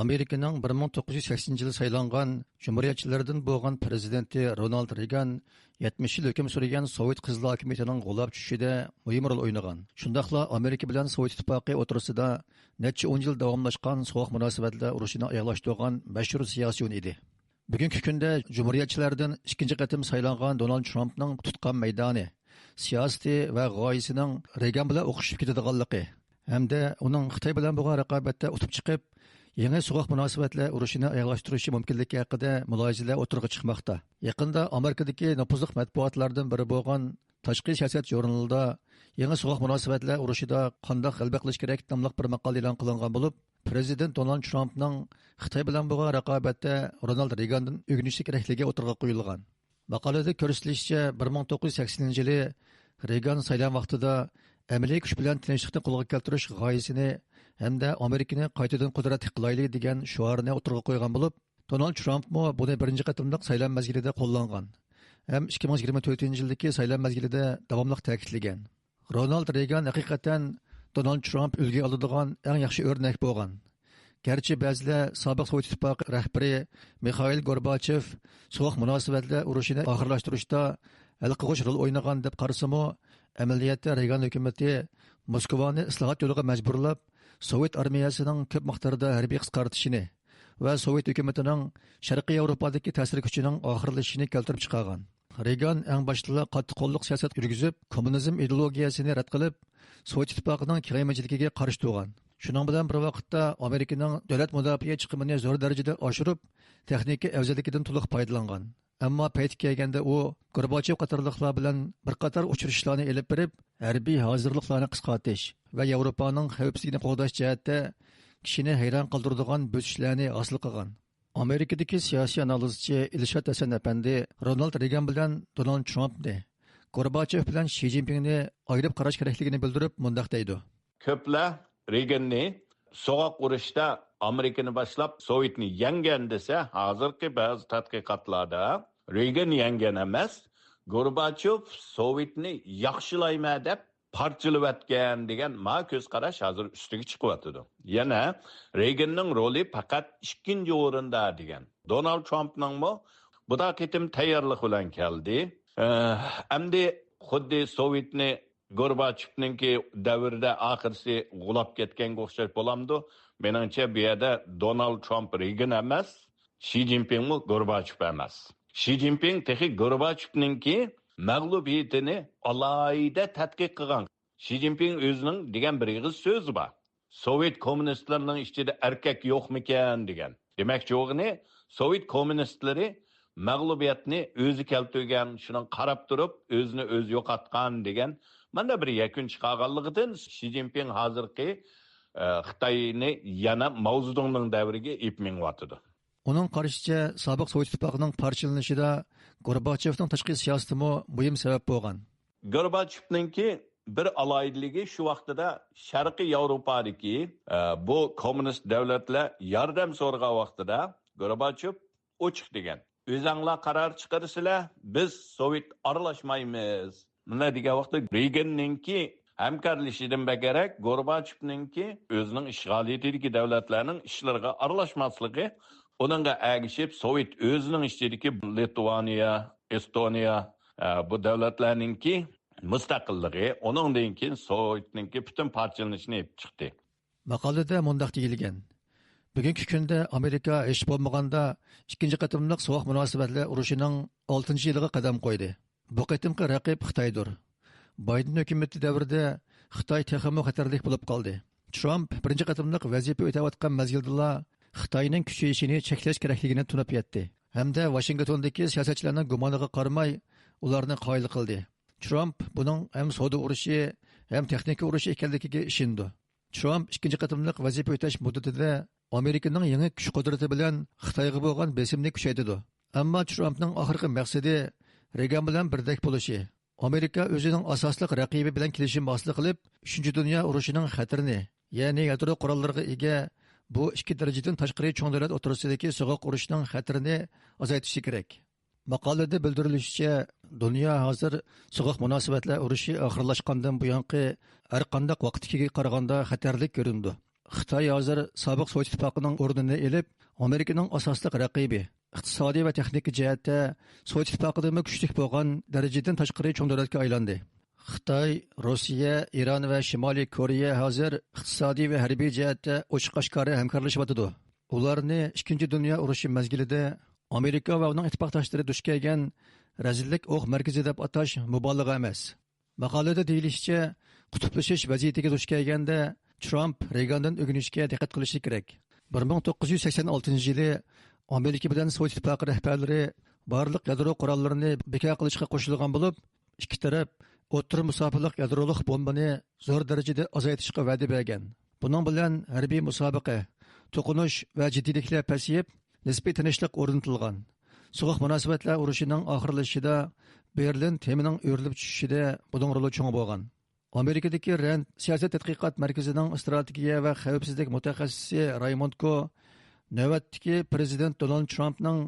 ئامېرىكىنىڭ بىر مىڭ توققۇز يۈز سەكسىنىنچى يىلى سايلانغان جۇمھۇرىيەتچىلەردىن بولغان پىرېزىدېنتى رونالد رېيگان يەتمىش يىل ھۆكۈم سۈرگەن سوۋېت قىزىل ھاكىمىيىتىنىڭ غۇلاپ چۈشۈشىدە مۇھىم رول ئوينىغان، شۇنداقلا ئامېرىكا بىلەن سوۋېت ئىتتىپاقى ئوتتۇرىسىدا نەچچە ئون يىل داۋاملاشقان سوغۇق مۇناسىۋەتلەر ئۇرۇشىنى ئاياغلاشتۇرغان مەشھۇر سىياسىيون ئىدى. بۈگۈنكى كۈندە جۇمھۇرىيەتچىلەردىن ئىككىنچى قېتىم سايلانغان دونالد ترامپنىڭ تۇتقان مەيدانى، سىياسىتى ۋە غايىسىنىڭ رېيگان بىلەن ئوخشىشىپ كېتىدىغانلىقى ھەمدە ئۇنىڭ خىتاي بىلەن بولغان رىقابەتتە ئۇتۇپ چىقىپ، يېڭى سوغۇق مۇناسىۋەتلەر ئۇرۇشىنى ئاياغلاشتۇرۇشى مۇمكىنلىكى ھەققىدە مۇلاھىزىلەر ئوتتۇرىغا چىقماقتا. يېقىندا ئامېرىكىدىكى نوپۇزلۇق مەتبۇئاتلاردىن بىرى بولغان تاشقى سىياسەت ژۇرنىلىدا يېڭى سوغۇق مۇناسىۋەتلەر ئۇرۇشىدا قانداق غەلىبە قىلىش كېرەك ناملىق بىر ماقالە ئېلان قىلىنغان بولۇپ، پىرېزىدېنت دونالد ترامپنىڭ خىتاي بىلەن بولغان رىقابەتتە رونالد رېيگاندىن ئۆگىنىشى كېرەكلىكى ئوتتۇرىغا قويۇلغان. ماقالىدە كۆرسىتىلىشىچە، بىر مىڭ توققۇز يۈز سەكسىنىنچى يىلى رېيگان سايلام ۋاقتىدا ئەمەلىي كۈچ بىلەن تىنچلىقنى قولغا كەلتۈرۈش غايىسىنى ھەمدە ئامېرىكىنى قايتىدىن قۇدرەتلىك قىلايلى دېگەن شوئارنى ئوتتۇرىغا قويغان بولۇپ، دونالد ترامپمۇ بۇنى بىرىنچى قېتىملىق سايلام مەزگىلىدە قوللانغان ھەم ئىككى مىڭ يىگىرمە تۆتىنچى يىلدىكى سايلام مەزگىلىدە داۋاملىق تەكىتلىگەن. رونالد رېيگان ھەقىقەتەن دونالد ترامپ ئۈلگە ئالىدىغان ئەڭ ياخشى ئۆرنەك بولغان. گەرچە بەزىلەر سابىق سوۋېت ئىتتىپاقى رەھبىرى مىخائىل گورباچېف سوغۇق مۇناسىۋەتلەر ئۇرۇشىنى ئاخىرلاشتۇرۇشتا ھەل قىلغۇچ رول ئوينىغان دەپ قارىسىمۇ، ئەمەلىيەتتە رېيگان ھۆكۈمىتى موسكۋانى ئىسلاھات يولىغا مەجبۇرلاپ، سوۋېت ئارمىيەسىنىڭ كۆپ مىقداردا ھەربىي قىسقارتىشىنى ۋە سوۋېت ھۆكۈمىتىنىڭ شەرقىي ياۋروپادىكى تەسىر كۈچىنىڭ ئاخىرلىشىشىنى كەلتۈرۈپ چىقارغان. رېيگان ئەڭ باشتىلا قاتتىق قوللۇق سىياسەت يۈرگۈزۈپ، كوممۇنىزم ئىدېئولوگىيەسىنى رەت قىلىپ، سوۋېت ئىتتىپاقىنىڭ كېڭەيمىچىلىكىگە قارشى تۇرغان. شۇنىڭ بىلەن بىر ۋاقىتتا، ئامېرىكىنىڭ دۆلەت مۇداپىئە چىقىمىنى زور دەرىجىدە ئاشۇرۇپ، تېخنىكا ئەۋزەللىكىدىن تولۇق پايدىلانغان. ئەمما پەيتى كەلگەندە ئۇ گورباچېف قاتارلىقلار بىلەن بىر قاتار ئۇچرىشىشلارنى ئېلىپ بېرىپ، ھەربىي ھازىرلىقلارنى قىسقارتىش ۋە ياۋروپانىڭ خەۋپسىزلىكىنى قوغداش جەھەتتە كىشىنى ھەيران قالدۇرىدىغان بۆسۈشلەرنى ھاسىل قىلغان. ئامېرىكىدىكى سىياسىي ئانالىزچى ئىلشات ھەسەن ئەپەندى رونالد رېگان بىلەن دونالد ترامپنى، گورباچېف بىلەن شى جىنپىڭنى ئايرىپ قاراش كېرەكلىكىنى بىلدۈرۈپ مۇنداق دەيدۇ. كۆپلەر رېگاننى سوغۇق ئۇرۇشتا ئامېرىكىنى باشلاپ سوۋېتنى يەڭگەن دېسە، ھازىرقى بەزى تەتقىقاتلاردا رېگان يەڭگەن ئەمەس، گورباچېف سوۋېتنى ياخشىلايمەن دەپ پارچىلىۋەتكەن دېگەن ما كۆز قاراش ھازىر ئۈستىگە چىقىۋاتىدۇ. يەنە رېگاننىڭ رولى پەقەت ئىككىنچى ئورۇندا دېگەن. دونالد ترامپنىڭمۇ بۇدا قېتىم تەييارلىق بىلەن كەلدى. ئە، ئەمدى خۇددى سوۋېتنى گورباچېفنىڭكى دەۋرىدە ئاخىرسى غۇلاپ كەتكەنگە ئوخشاش بولامدۇ؟ مېنىڭچە، بۇ يەردە دونالد ترامپ رېگان ئەمەس، شى جىنپىڭمۇ گورباچېف ئەمەس. شى جىنپىڭ تېخى گورباچېفنىڭكى مەغلۇبىيىتىنى ئالاھىدە تەتقىق قىلغان. شى جىنپىڭ ئۆزىنىڭ دېگەن بىر ئېغىز سۆزى بار. سوۋېت كوممۇنىستلىرىنىڭ ئىچىدە ئەركەك يوقمىكەن دېگەن. دېمەكچى بولغىنى، سوۋېت كوممۇنىستلىرى مەغلۇبىيەتنى ئۆزى كەلتۈرگەن، شۇنىڭغا قاراپ تۇرۇپ ئۆزىنى ئۆزى يوقاتقان دېگەن مانا بىر يەكۈن چىقارغانلىقىدىن شى جىنپىڭ ھازىرقى، ئە، خىتاينى يەنە ماۋزېدۇڭنىڭ دەۋرىگە ئېلىپ مېڭىۋاتىدۇ. ئۇنىڭ قارىشىچە، سابىق سوۋېت ئىتتىپاقىنىڭ پارچىلىنىشىدا گورباچېۋنىڭ تاشقى سىياسىتىمۇ مۇھىم سەۋەب بولغان. گورباچېۋنىڭكى بىر ئالاھىدىلىكى شۇ ۋاقتىدا شەرقىي ياۋروپادىكى، ئە، بۇ كوممۇنىست دۆلەتلەر ياردەم سورىغان ۋاقتىدا گورباچېۋ ئوچۇق دېگەن. ئۆزەڭلار قارار چىقىرىسىلەر، بىز سوۋېت ئارىلاشمايمىز. مۇنداق دېگەن ۋاقىتتا رېگاننىڭكى ھەمكارلىشىدىن بەكرەك گورباچېۋنىڭكى ئۆزىنىڭ ئىشغالىيىتىدىكى دۆلەتلەرنىڭ ئىشلىرىغا ئارىلاشماسلىقى، ئۇنىڭغا ئەگىشىپ سوۋېت ئۆزىنىڭ ئىچىدىكى لىتۋانىيە، ئېستونىيە، ئە، بۇ دۆلەتلەرنىڭكى مۇستەقىللىقى، ئۇنىڭدىن كېيىن سوۋېتنىڭكى پۈتۈن پارچىلىنىشىنى ئېلىپ چىقتى. ماقالىدە مۇنداق دېيىلگەن: بۈگۈنكى كۈندە ئامېرىكا ھېچ بولمىغاندا ئىككىنچى قېتىملىق سوغۇق مۇناسىۋەتلەر ئۇرۇشىنىڭ ئالتىنچى يىلىغا قەدەم قويدى. بۇ قېتىمقى رەقىب خىتايدۇر. بايدېن ھۆكۈمىتى دەۋرىدە خىتاي تېخىمۇ خەتەرلىك بولۇپ قالدى. ترامپ بىرىنچى قېتىملىق ۋەزىپە ئۆتەۋاتقان مەزگىلدىلا خىتاينىڭ كۈچىيىشىنى چەكلەش كېرەكلىكىنى تونۇپ يەتتى ھەمدە ۋاشىنگتوندىكى سىياسەتچىلەرنىڭ گۇمانىغا قارىماي، ئۇلارنى قايىل قىلدى. ترامپ بۇنىڭ ھەم سودا ئۇرۇشى، ھەم تېخنىكا ئۇرۇشى ئىكەنلىكىگە ئىشىنىدۇ. ترامپ ئىككىنچى قېتىملىق ۋەزىپە ئۆتەش مۇددىتىدە ئامېرىكىنىڭ يېڭى كۈچ قۇدرىتى بىلەن خىتايغا بولغان بېسىمنى كۈچەيتىدۇ. ئەمما ترامپنىڭ ئاخىرقى مەقسىتى رېگان بىلەن بىردەك بولۇشى. ئامېرىكا ئۆزىنىڭ ئاساسلىق رەقىبى بىلەن كېلىشىم ھاسىل قىلىپ، ئۈچىنچى دۇنيا ئۇرۇشىنىڭ خەتىرىنى، يەنى يادرو قوراللىرىغا ئىگە بۇ ئىككى دەرىجىدىن تاشقىرى چوڭ دۆلەت ئوتتۇرىسىدىكى سوغۇق ئۇرۇشنىڭ خەتىرىنى ئازايتىشى كېرەك. ماقالىدە بىلدۈرۈلۈشىچە، دۇنيا ھازىر سوغۇق مۇناسىۋەتلەر ئۇرۇشى ئاخىرلاشقاندىن بۇيانقى ھەرقانداق ۋاقىتتىكىگە قارىغاندا خەتەرلىك كۆرۈنىدۇ. خىتاي ھازىر سابىق سوۋېت ئىتتىپاقىنىڭ ئورنىنى ئېلىپ، ئامېرىكىنىڭ ئاساسلىق رەقىبى، ئىقتىسادىي ۋە تېخنىكا جەھەتتە سوۋېت ئىتتىپاقىدىنمۇ كۈچلۈك بولغان دەرىجىدىن تاشقىرى چوڭ دۆلەتكە ئايلاندى. خىتاي، روسىيە، ئىران ۋە شىمالىي كورېيە ھازىر ئىقتىسادىي ۋە ھەربىي جەھەتتە ئوچۇق-ئاشكارا ھەمكارلىشىۋاتىدۇ. ئۇلارنى ئىككىنچى دۇنيا ئۇرۇشى مەزگىلىدە ئامېرىكا ۋە ئۇنىڭ ئىتتىپاقداشلىرى دۇچ كەلگەن رەزىللىك ئوق مەركىزى دەپ ئاتاش مۇبالىغە ئەمەس. ماقالىدە دېيىلىشىچە، قۇتۇپلىشىش ۋەزىيىتىگە دۇچ كەلگەندە، ترامپ رېگاندىن ئۆگىنىشكە دىققەت قىلىشى كېرەك. بىر مىڭ توققۇز يۈز سەكسەن ئالتىنچى يىلى ئامېرىكا بىلەن سوۋېت ئىتتىپاقى رەھبەرلىرى بارلىق يادرو قوراللىرىنى بىكار قىلىشقا قوشۇلغان بولۇپ، ئىككى تەرەپ ئوتتۇرا مۇساپىلىق يادرولۇق بومبىنى زور دەرىجىدە ئازايتىشقا ۋەدە بەرگەن. بۇنىڭ بىلەن ھەربىي مۇسابىقە، توقۇنۇش ۋە جىددىيلىكلەر پەسىيىپ، نىسپىي تىنچلىق ئورنىتىلغان. سوغۇق مۇناسىۋەتلەر ئۇرۇشىنىڭ ئاخىرلىشىشىدا بېرلىن تېمىنىڭ ئۆرۈلۈپ چۈشۈشىدە بۇنىڭ رولى چوڭ بولغان. ئامېرىكىدىكى رەند سىياسەت تەتقىقات مەركىزىنىڭ ئىستراتېگىيە ۋە خەۋپسىزلىك مۇتەخەسسىسى رايموند كو نۆۋەتتىكى پرېزىدېنت دونالد ترامپنىڭ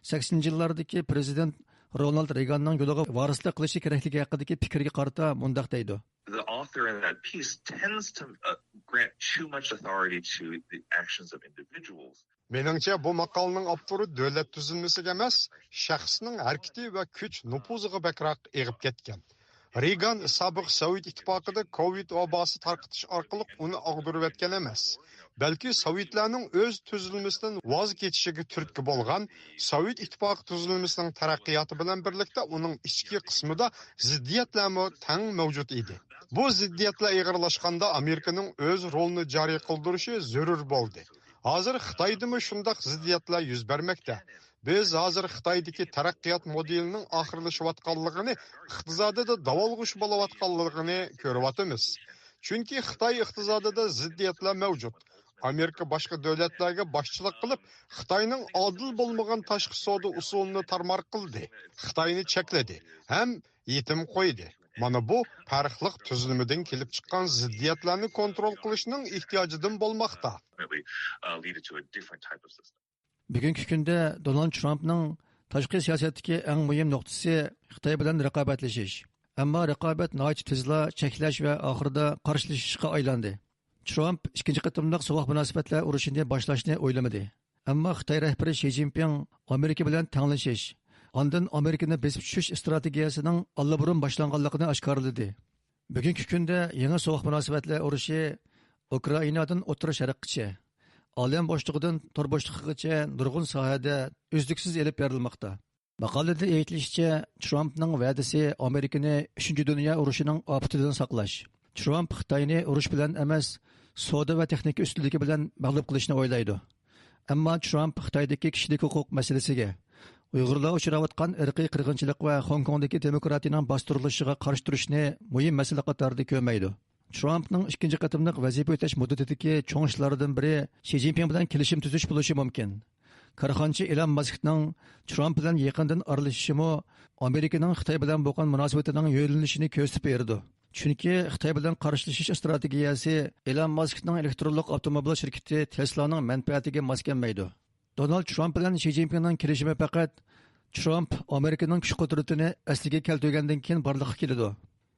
سەكسىنىنچى يىللاردىكى پرېزىدېنت رونالد رېگاننىڭ يولىغا ۋارىسلىق قىلىشى كېرەكلىكى ھەققىدىكى پىكرىگە قارىتا مۇنداق دەيدۇ. The author in that piece tends to uh, grant too much authority to the actions of individuals. مېنىڭچە، بۇ ماقالىنىڭ ئاپتورى دۆلەت تۈزۈلمىسىگە ئەمەس، شەخسنىڭ ھەرىكىتى ۋە كۈچ نوپۇزىغا بەكرەك ئېغىپ كەتكەن. رېيگان سابىق سوۋېت ئىتتىپاقىدا كوۋىد ۋاباسى تارقىتىش ئارقىلىق ئۇنى ئاغدۇرۇۋەتكەن ئەمەس، بەلكى سوۋېتلارنىڭ ئۆز تۈزۈلمىسىدىن ۋاز كېچىشىگە تۈرتكە بولغان سوۋېت ئىتتىپاقى تۈزۈلمىسىنىڭ تەرەققىياتى بىلەن بىرلىكتە ئۇنىڭ ئىچكى قىسمىدا زىددىيەتلەرمۇ تەڭ مەۋجۇت ئىدى. بۇ زىددىيەتلەر ئېغىرلاشقاندا ئامېرىكىنىڭ ئۆز رولىنى جارى قىلدۇرۇشى زۆرۈر بولدى. ھازىر خىتايدىمۇ شۇنداق زىددىيەتلەر يۈز بەرمەكتە. بىز ھازىر خىتايدىكى تەرەققىيات مودېلىنىڭ ئاخىرلىشىۋاتقانلىقىنى، ئىقتىسادىدا داۋالغۇش بولۇۋاتقانلىقىنى كۆرۈۋاتىمىز. چۈنكى خىتاي ئىقتىسادىدا زىددىيەتلەر مەۋجۇت. ئامېرىكا باشقا دۆلەتلەرگە باشچىلىق قىلىپ، خىتاينىڭ ئادىل بولمىغان تاشقى سودا ئۇسۇلىنى تارمار قىلدى، خىتاينى چەكلىدى ھەم يېتىم قويدى. مانا بۇ پەرقلىق تۈزۈلمىدىن كېلىپ چىققان زىددىيەتلەرنى كونترول قىلىشنىڭ ئېھتىياجىدىن بولماقتا. Ultimately, uh, lead it to a different type of system. بۈگۈنكى كۈندە دونالد ترامپنىڭ تاشقى سىياسەتتىكى ئەڭ مۇھىم نۇقتىسى خىتاي بىلەن رىقابەتلىشىش. ئەمما رىقابەت ناھايىتى تېزلا چەكلەش ۋە ئاخىرىدا قارشىلىشىشقا ئايلاندى. ترامپ ئىككىنچى قېتىملىق سوغۇق مۇناسىۋەتلەر ئۇرۇشىنى باشلاشنى ئويلىمىدى. ئەمما خىتاي رەھبىرى شى جىنپىڭ ئامېرىكا بىلەن تەڭلىشىش، ئاندىن ئامېرىكىنى بېسىپ چۈشۈش ئىستراتېگىيەسىنىڭ ئاللىبۇرۇن باشلانغانلىقىنى ئاشكارىلىدى. بۈگۈنكى كۈندە يېڭى سوغۇق مۇناسىۋەتلەر ئۇرۇشى ئۇكرائىنادىن ئوتتۇرا شەرققىچە، ئالەم بوشلۇقىدىن تور بوشلۇقىغىچە نۇرغۇن ساھەدە ئۈزلۈكسىز ئېلىپ بېرىلماقتا. ماقالىدە ئېيتىلىشىچە، ترامپنىڭ ۋەدىسى ئامېرىكىنى ئۈچىنچى دۇنيا ئۇرۇشىنىڭ ئاپىتىدىن ساقلاش. ترامپ خىتاينى ئۇرۇش بىلەن ئەمەس، سودا ۋە تېخنىكا ئۈستۈنلۈكى بىلەن مەغلۇپ قىلىشنى ئويلايدۇ. ئەمما ترامپ خىتايدىكى كىشىلىك ھوقۇق مەسىلىسىگە، ئۇيغۇرلار ئۇچراۋاتقان ئىرقىي قىرغىنچىلىق ۋە خوڭكوڭدىكى دېموكراتىيىنىڭ باستۇرۇلۇشىغا قارشى تۇرۇشنى مۇھىم مەسىلە قاتارىدا كۆرمەيدۇ. ترامپنىڭ ئىككىنچى قېتىملىق ۋەزىپە ئۆتەش مۇددىتىدىكى چوڭ ئىشلاردىن بىرى شى جىنپىڭ بىلەن كېلىشىم تۈزۈش بولۇشى مۇمكىن. كارخانىچى ئېلان ماسكنىڭ ترامپ بىلەن يېقىندىن ئارىلىشىشىمۇ ئامېرىكىنىڭ خىتاي بىلەن بولغان مۇناسىۋىتىنىڭ يۆنىلىشىنى كۆرسىتىپ بېرىدۇ. چۈنكى خىتاي بىلەن قارشىلىشىش ئىستراتېگىيەسى ئېلان ماسكنىڭ ئېلېكترونلۇق ئاپتوموبىل شىركىتى تېسلانىڭ مەنپەئەتىگە ماس كەلمەيدۇ. دونالد ترامپ بىلەن شى جىنپىڭنىڭ كېلىشىمى پەقەت ترامپ ئامېرىكىنىڭ كۈچ قۇدرىتىنى ئەسلىگە كەلتۈرگەندىن كېيىن بارلىققا كېلىدۇ.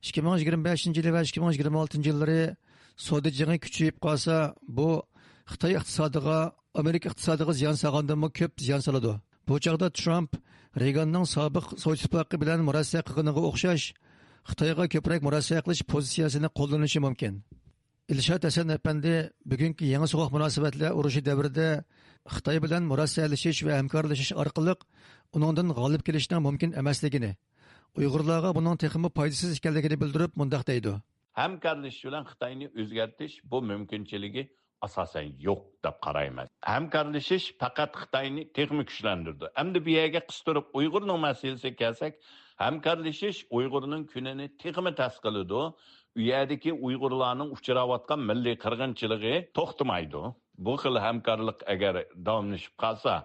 ئىككى مىڭ يىگىرمە بەشىنچى يىلى ۋە ئىككى مىڭ يىگىرمە ئالتىنچى يىللىرى سودا جېڭى كۈچىيىپ قالسا، بۇ خىتاي ئىقتىسادىغا، ئامېرىكا ئىقتىسادىغا زىيان سالغاندىنمۇ كۆپ زىيان سالىدۇ. بۇ چاغدا ترامپ رېيگاننىڭ سابىق سوۋېت ئىتتىپاقى بىلەن مۇرەسسە قىلغىنىغا ئوخشاش، خىتايغا كۆپرەك مۇرەسسە قىلىش پوزىتسىيەسىنى قوللىنىشى مۇمكىن. ئىلشات ھەسەن ئەپەندى بۈگۈنكى يېڭى سوغۇق مۇناسىۋەتلەر ئۇرۇشى دەۋرىدە خىتاي بىلەن مۇرەسسەلىشىش ۋە ھەمكارلىشىش ئارقىلىق ئۇنىڭدىن غالىب كېلىشنىڭ مۇمكىن ئەمەسلىكىنى، ئۇيغۇرلارغا بۇنىڭ تېخىمۇ پايدىسىز ئىكەنلىكىنى بىلدۈرۈپ مۇنداق دەيدۇ. ھەمكارلىشىش بىلەن خىتاينى ئۆزگەرتىش بۇ مۇمكىنچىلىكى ئاساسەن يوق دەپ قارايمەن. ھەمكارلىشىش پەقەت خىتاينى تېخىمۇ كۈچلەندۈرىدۇ. ئەمدى بۇ يەرگە قىستۇرۇپ ئۇيغۇرنىڭ مەسىلىسىگە كەلسەك، ھەمكارلىشىش ئۇيغۇرنىڭ كۈنىنى تېخىمۇ تەس قىلىدۇ. ئۇ يەردىكى ئۇيغۇرلارنىڭ ئۇچراۋاتقان مىللىي قىرغىنچىلىقى توختىمايدۇ. بۇ خىل ھەمكارلىق ئەگەر داۋاملىشىپ قالسا،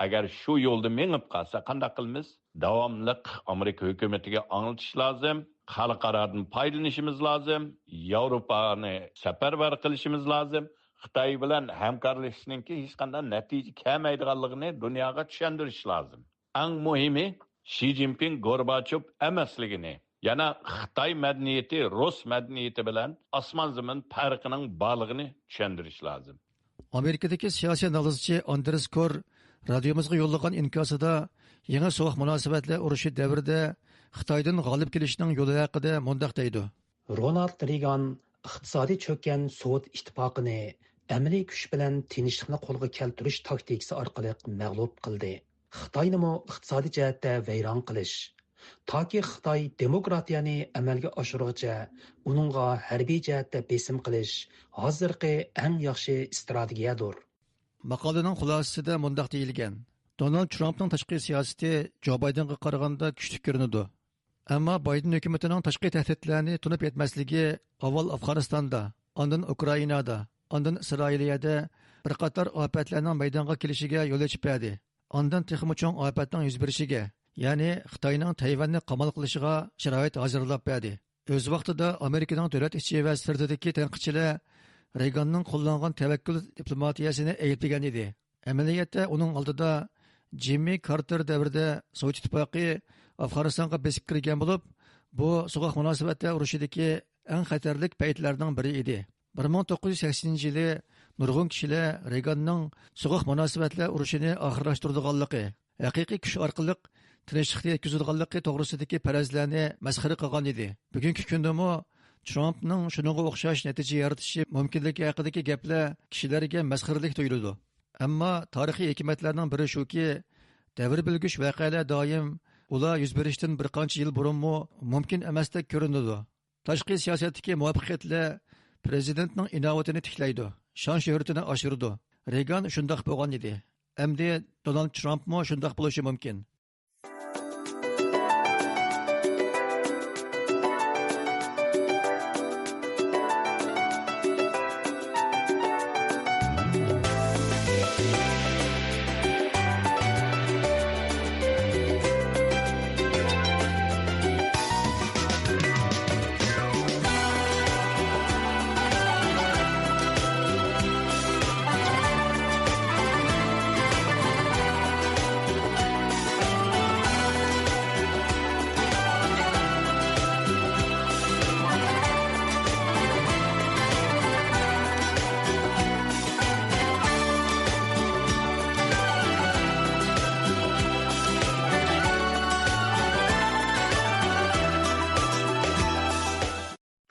ئەگەر شۇ يولدا مېڭىپ قالسا، قانداق قىلىمىز؟ داۋاملىق ئامېرىكا ھۆكۈمىتىگە ئاڭلىتىش لازىم، خەلقئارادىن پايدىلىنىشىمىز لازىم، ياۋروپانى سەپەرۋەر قىلىشىمىز لازىم. خىتاي بىلەن ھەمكارلىشىشنىڭكى ھېچقانداق نەتىجە كەلمەيدىغانلىقىنى دۇنياغا چۈشەندۈرۈش لازىم. ئەڭ مۇھىمى، شى جىنپىڭ گورباچوف ئەمەسلىكىنى، يەنە خىتاي مەدەنىيىتى رۇس مەدەنىيىتى بىلەن ئاسمان زېمىن پەرقىنىڭ بارلىقىنى چۈشەندۈرۈش لازىم. ئامېرىكىدىكى سىياسىي ئانالىزچى ئاندرېس كور رادىيومىزغا يوللىغان ئىنكاسىدا يېڭى سوغۇق مۇناسىۋەتلەر ئۇرۇشى دەۋرىدە خىتايدىن غالىب كېلىشنىڭ يولى ھەققىدە مۇنداق دەيدۇ. رونالد رېيگان ئىقتىسادىي چۆككەن سوۋېت ئىتتىپاقىنى ئەمەلىي كۈچ بىلەن تىنچلىقنى قولغا كەلتۈرۈش تاكتىكىسى ئارقىلىق مەغلۇپ قىلدى. خىتاينىمۇ ئىقتىسادىي جەھەتتە ۋەيران قىلىش، تاكى خىتاي دېموكراتىيەنى ئەمەلگە ئاشۇرغۇچە ئۇنىڭغا ھەربىي جەھەتتە بېسىم قىلىش ھازىرقى ئەڭ ياخشى ئىستراتېگىيەدۇر. ماقالىنىڭ خۇلاسىسىدە مۇنداق دېيىلگەن: دونالد ترامپنىڭ تاشقى سىياسىتى جو بايدېنغا قارىغاندا كۈچلۈك كۆرۈنىدۇ. ئەمما بايدېن ھۆكۈمىتىنىڭ تاشقى تەھدىتلەرنى تونۇپ يەتمەسلىكى ئاۋۋال ئافغانىستاندا، ئاندىن ئۇكرائىنادا، ئاندىن ئىسرائىلىيەدە بىر قاتار ئاپەتلەرنىڭ مەيدانغا كېلىشىگە يول ئېچىپ بەردى. ئاندىن تېخىمۇ چوڭ ئاپەتنىڭ يۈز بېرىشىگە، يەنى خىتاينىڭ تەيۋەننى قامال قىلىشىغا شارائىت ھازىرلاپ بەردى. ئۆز ۋاقتىدا ئامېرىكىنىڭ دۆلەت ئىچى ۋە سىرتىدىكى تەنقىدچىلەر رېيگاننىڭ قوللانغان تەۋەككۈل دىپلوماتىيەسىنى ئەيىبلىگەن ئىدى. ئەمەلىيەتتە ئۇنىڭ ئالدىدا جىممى كارتېر دەۋرىدە سوۋېت ئىتتىپاقى ئافغانىستانغا بېسىپ كىرگەن بولۇپ، بۇ سوغۇق مۇناسىۋەتلەر ئۇرۇشىدىكى ئەڭ خەتەرلىك پەيتلەرنىڭ بىرى ئىدى. بىر مىڭ توققۇز يۈز سەكسىنىنچى يىلى نۇرغۇن كىشىلەر رېيگاننىڭ سوغۇق مۇناسىۋەتلەر ئۇرۇشىنى ئاخىرلاشتۇرىدىغانلىقى، ھەقىقىي كۈچ ئارقىلىق تىنچلىقنى يەتكۈزىدىغانلىقى توغرىسىدىكى پەرەزلەرنى مەسخىرە قىلغان ئىدى. بۈگۈنكى كۈندىمۇ ترامپنىڭ شۇنىڭغا ئوخشاش نەتىجە يارىتىشى مۇمكىنلىكى ھەققىدىكى گەپلەر كىشىلەرگە مەسخىرىلىك تۇيۇلىدۇ. ئەمما تارىخىي ھېكمەتلەرنىڭ بىرى شۇكى، دەۋر بىلگۈچ ۋەقەلەر دائىم ئۇلار يۈز بېرىشتىن بىر قانچە يىل بۇرۇنمۇ مۇمكىن ئەمەستەك كۆرۈنىدۇ. تاشقى سىياسەتتىكى مۇۋەپپەقىيەتلەر پىرېزىدېنتنىڭ ئىناۋىتىنى تىكلەيدۇ، شان-شۆھرىتىنى ئاشۇرىدۇ. رېگان شۇنداق بولغان ئىدى. ئەمدى دونالد ترامپمۇ شۇنداق بولۇشى مۇمكىن.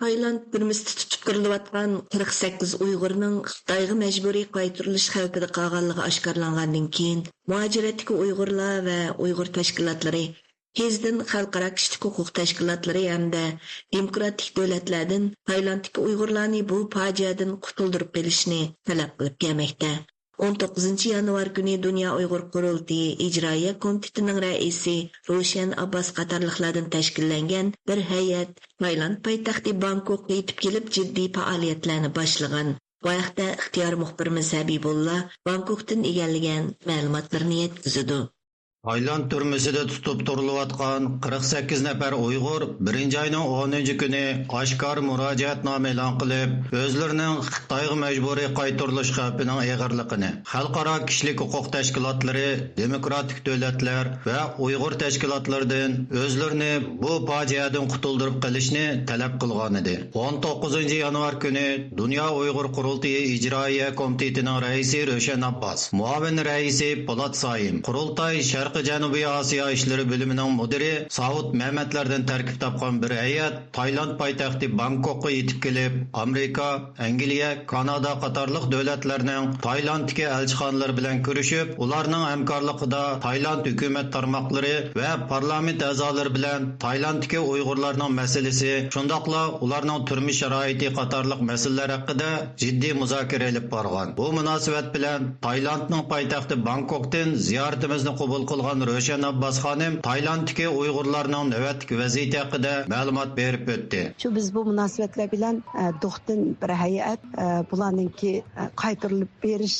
تايلاند تۈرمىسىدە تۇتۇپ تۇرۇلۇۋاتقان قىرىق سەككىز ئۇيغۇرنىڭ خىتايغا مەجبۇرىي قايتۇرۇلۇش خەۋپىدە قالغانلىقى ئاشكارىلانغاندىن كېيىن، مۇھاجىرەتتىكى ئۇيغۇرلار ۋە ئۇيغۇر تەشكىلاتلىرى تېزدىن خەلقئارا كىشىلىك ھوقۇق تەشكىلاتلىرى ھەمدە دېموكراتىك دۆلەتلەردىن تايلاندتىكى ئۇيغۇرلارنى بۇ پاجىئەدىن قۇتۇلدۇرۇپ قېلىشنى تەلەپ قىلىپ كەلمەكتە. ئون توققۇزىنچى يانۋار كۈنى دۇنيا ئۇيغۇر قۇرۇلتىيى ئىجرائىيە كومىتېتىنىڭ رەئىسى روشەن ئابباس قاتارلىقلاردىن تەشكىللەنگەن بىر ھەيئەت تايلاند پايتەختى بانكوكقا يېتىپ كېلىپ، جىددىي پائالىيەتلەرنى باشلىغان. بۇ ھەقتە ئىختىيارىي مۇخبىرىمىز ھەبىبۇللا بانكوكتىن ئىگىلىگەن مەلۇماتلىرىنى يەتكۈزىدۇ. تايلاند تۈرمىسىدە تۇتۇپ تۇرۇلۇۋاتقان قىرىق سەككىز نەپەر ئۇيغۇر بىرىنچى ئاينىڭ ئونىنچى كۈنى ئاشكارا مۇراجىئەتنامە ئېلان قىلىپ، ئۆزلىرىنىڭ خىتايغا مەجبۇرىي قايتۇرۇلۇش خەۋپىنىڭ ئېغىرلىقىنى، خەلقئارا كىشىلىك ھوقۇق تەشكىلاتلىرى، دېموكراتىك دۆلەتلەر ۋە ئۇيغۇر تەشكىلاتلىرىدىن ئۆزلىرىنى بۇ پاجىئەدىن قۇتۇلدۇرۇپ قېلىشنى تەلەپ قىلغانىدى. ئون توققۇزىنچى يانۋار كۈنى دۇنيا ئۇيغۇر قۇرۇلتىيى ئىجرائىيە كومىتېتىنىڭ رەئىسى روشەن ئابباس، مۇئاۋىن رەئىسى پولات سايىم، قۇرۇلتاي شەرقىي جەنۇبىي ئاسىيا ئىشلىرى بۆلۈمىنىڭ مۇدىرى ساۋۇت مەمەتلەردىن تەركىب تاپقان بىر ھەيئەت تايلاند پايتەختى بانكوكقا يېتىپ كېلىپ، ئامېرىكا، ئەنگلىيە، كانادا قاتارلىق دۆلەتلەرنىڭ تايلاندتىكى ئەلچىخانىلىرى بىلەن كۆرۈشۈپ، ئۇلارنىڭ ھەمكارلىقىدا تايلاند ھۆكۈمەت تارماقلىرى ۋە پارلامېنت ئەزالىرى بىلەن تايلاندتىكى ئۇيغۇرلارنىڭ مەسىلىسى، شۇنداقلا ئۇلارنىڭ تۇرمۇش شارائىتى قاتارلىق مەسىلىلەر ھەققىدە جىددىي مۇزاكىرە ئېلىپ بارغان. بۇ مۇناسىۋەت بىلەن تايلاندنىڭ پايتەختى بانكوكتىن زىيارىتىمىزنى قوبۇل قىلغان روشەن ئابباس خانىم تايلاندتىكى ئۇيغۇرلارنىڭ نۆۋەتتىكى ۋەزىيىتى ھەققىدە مەلۇمات بېرىپ ئۆتتى. شۇ بىز بۇ مۇناسىۋەتلەر بىلەن، ئە، دوختىن بىر ھەيئەت، ئە، بۇلارنىڭكى، ئە، قايتۇرۇلۇپ بېرىش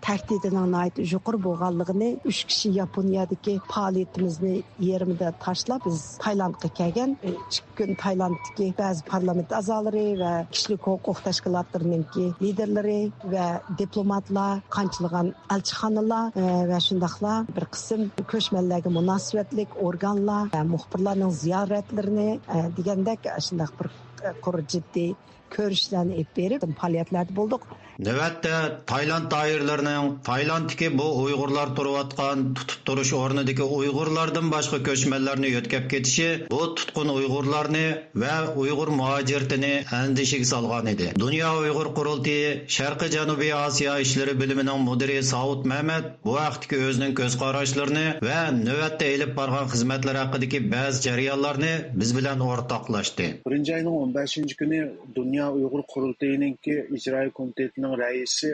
تەھدىتىنىڭ ناھايىتى يۇقىرى بولغانلىقىنى، ئۈچ كىشى ياپونىيەدىكى پائالىيىتىمىزنى يېرىمىدا تاشلاپ، بىز تايلاندقا كەلگەن. ئىككى كۈن تايلاندتىكى بەزى پارلامېنت ئەزالىرى ۋە كىشىلىك ھوقۇق تەشكىلاتلىرىنىڭكى لىدېرلىرى ۋە دىپلوماتلار، قانچىلىغان ئەلچىخانىلار، ئە، ۋە شۇنداقلا بىر قىسىم كۆچمەنلەرگە مۇناسىۋەتلىك ئورگانلار ۋە مۇخبىرلارنىڭ زىيارەتلىرىنى، ئە، دېگەندەك، شۇنداق بىر، ئە، قۇر جىددىي كۆرۈشلەرنى ئېلىپ بېرىپ، پائالىيەتلەردە بولدۇق. نۆۋەتتە، تايلاند دائىرىلىرىنىڭ تايلاندتىكى بۇ ئۇيغۇرلار تۇرۇۋاتقان تۇتۇپ تۇرۇش ئورنىدىكى ئۇيغۇرلاردىن باشقا كۆچمەنلەرنى يۆتكەپ كېتىشى بۇ تۇتقۇن ئۇيغۇرلارنى ۋە ئۇيغۇر مۇھاجىرىتىنى ئەندىشىگە سالغان ئىدى. دۇنيا ئۇيغۇر قۇرۇلتىيى شەرقىي جەنۇبىي ئاسىيا ئىشلىرى بۆلۈمىنىڭ مۇدىرى ساۋۇت مەمەت بۇ ھەقتىكى ئۆزىنىڭ كۆز قاراشلىرىنى ۋە نۆۋەتتە ئېلىپ بارغان خىزمەتلەر ھەققىدىكى بەزى جەريانلارنى بىز بىلەن ئورتاقلاشتى. بىرىنچى ئاينىڭ ئون بەشىنچى كۈنى دۇنيا ئۇيغۇر قۇرۇلتىيىنىڭكى ئىجرائىيە كومىتېتىنىڭ رەئىسى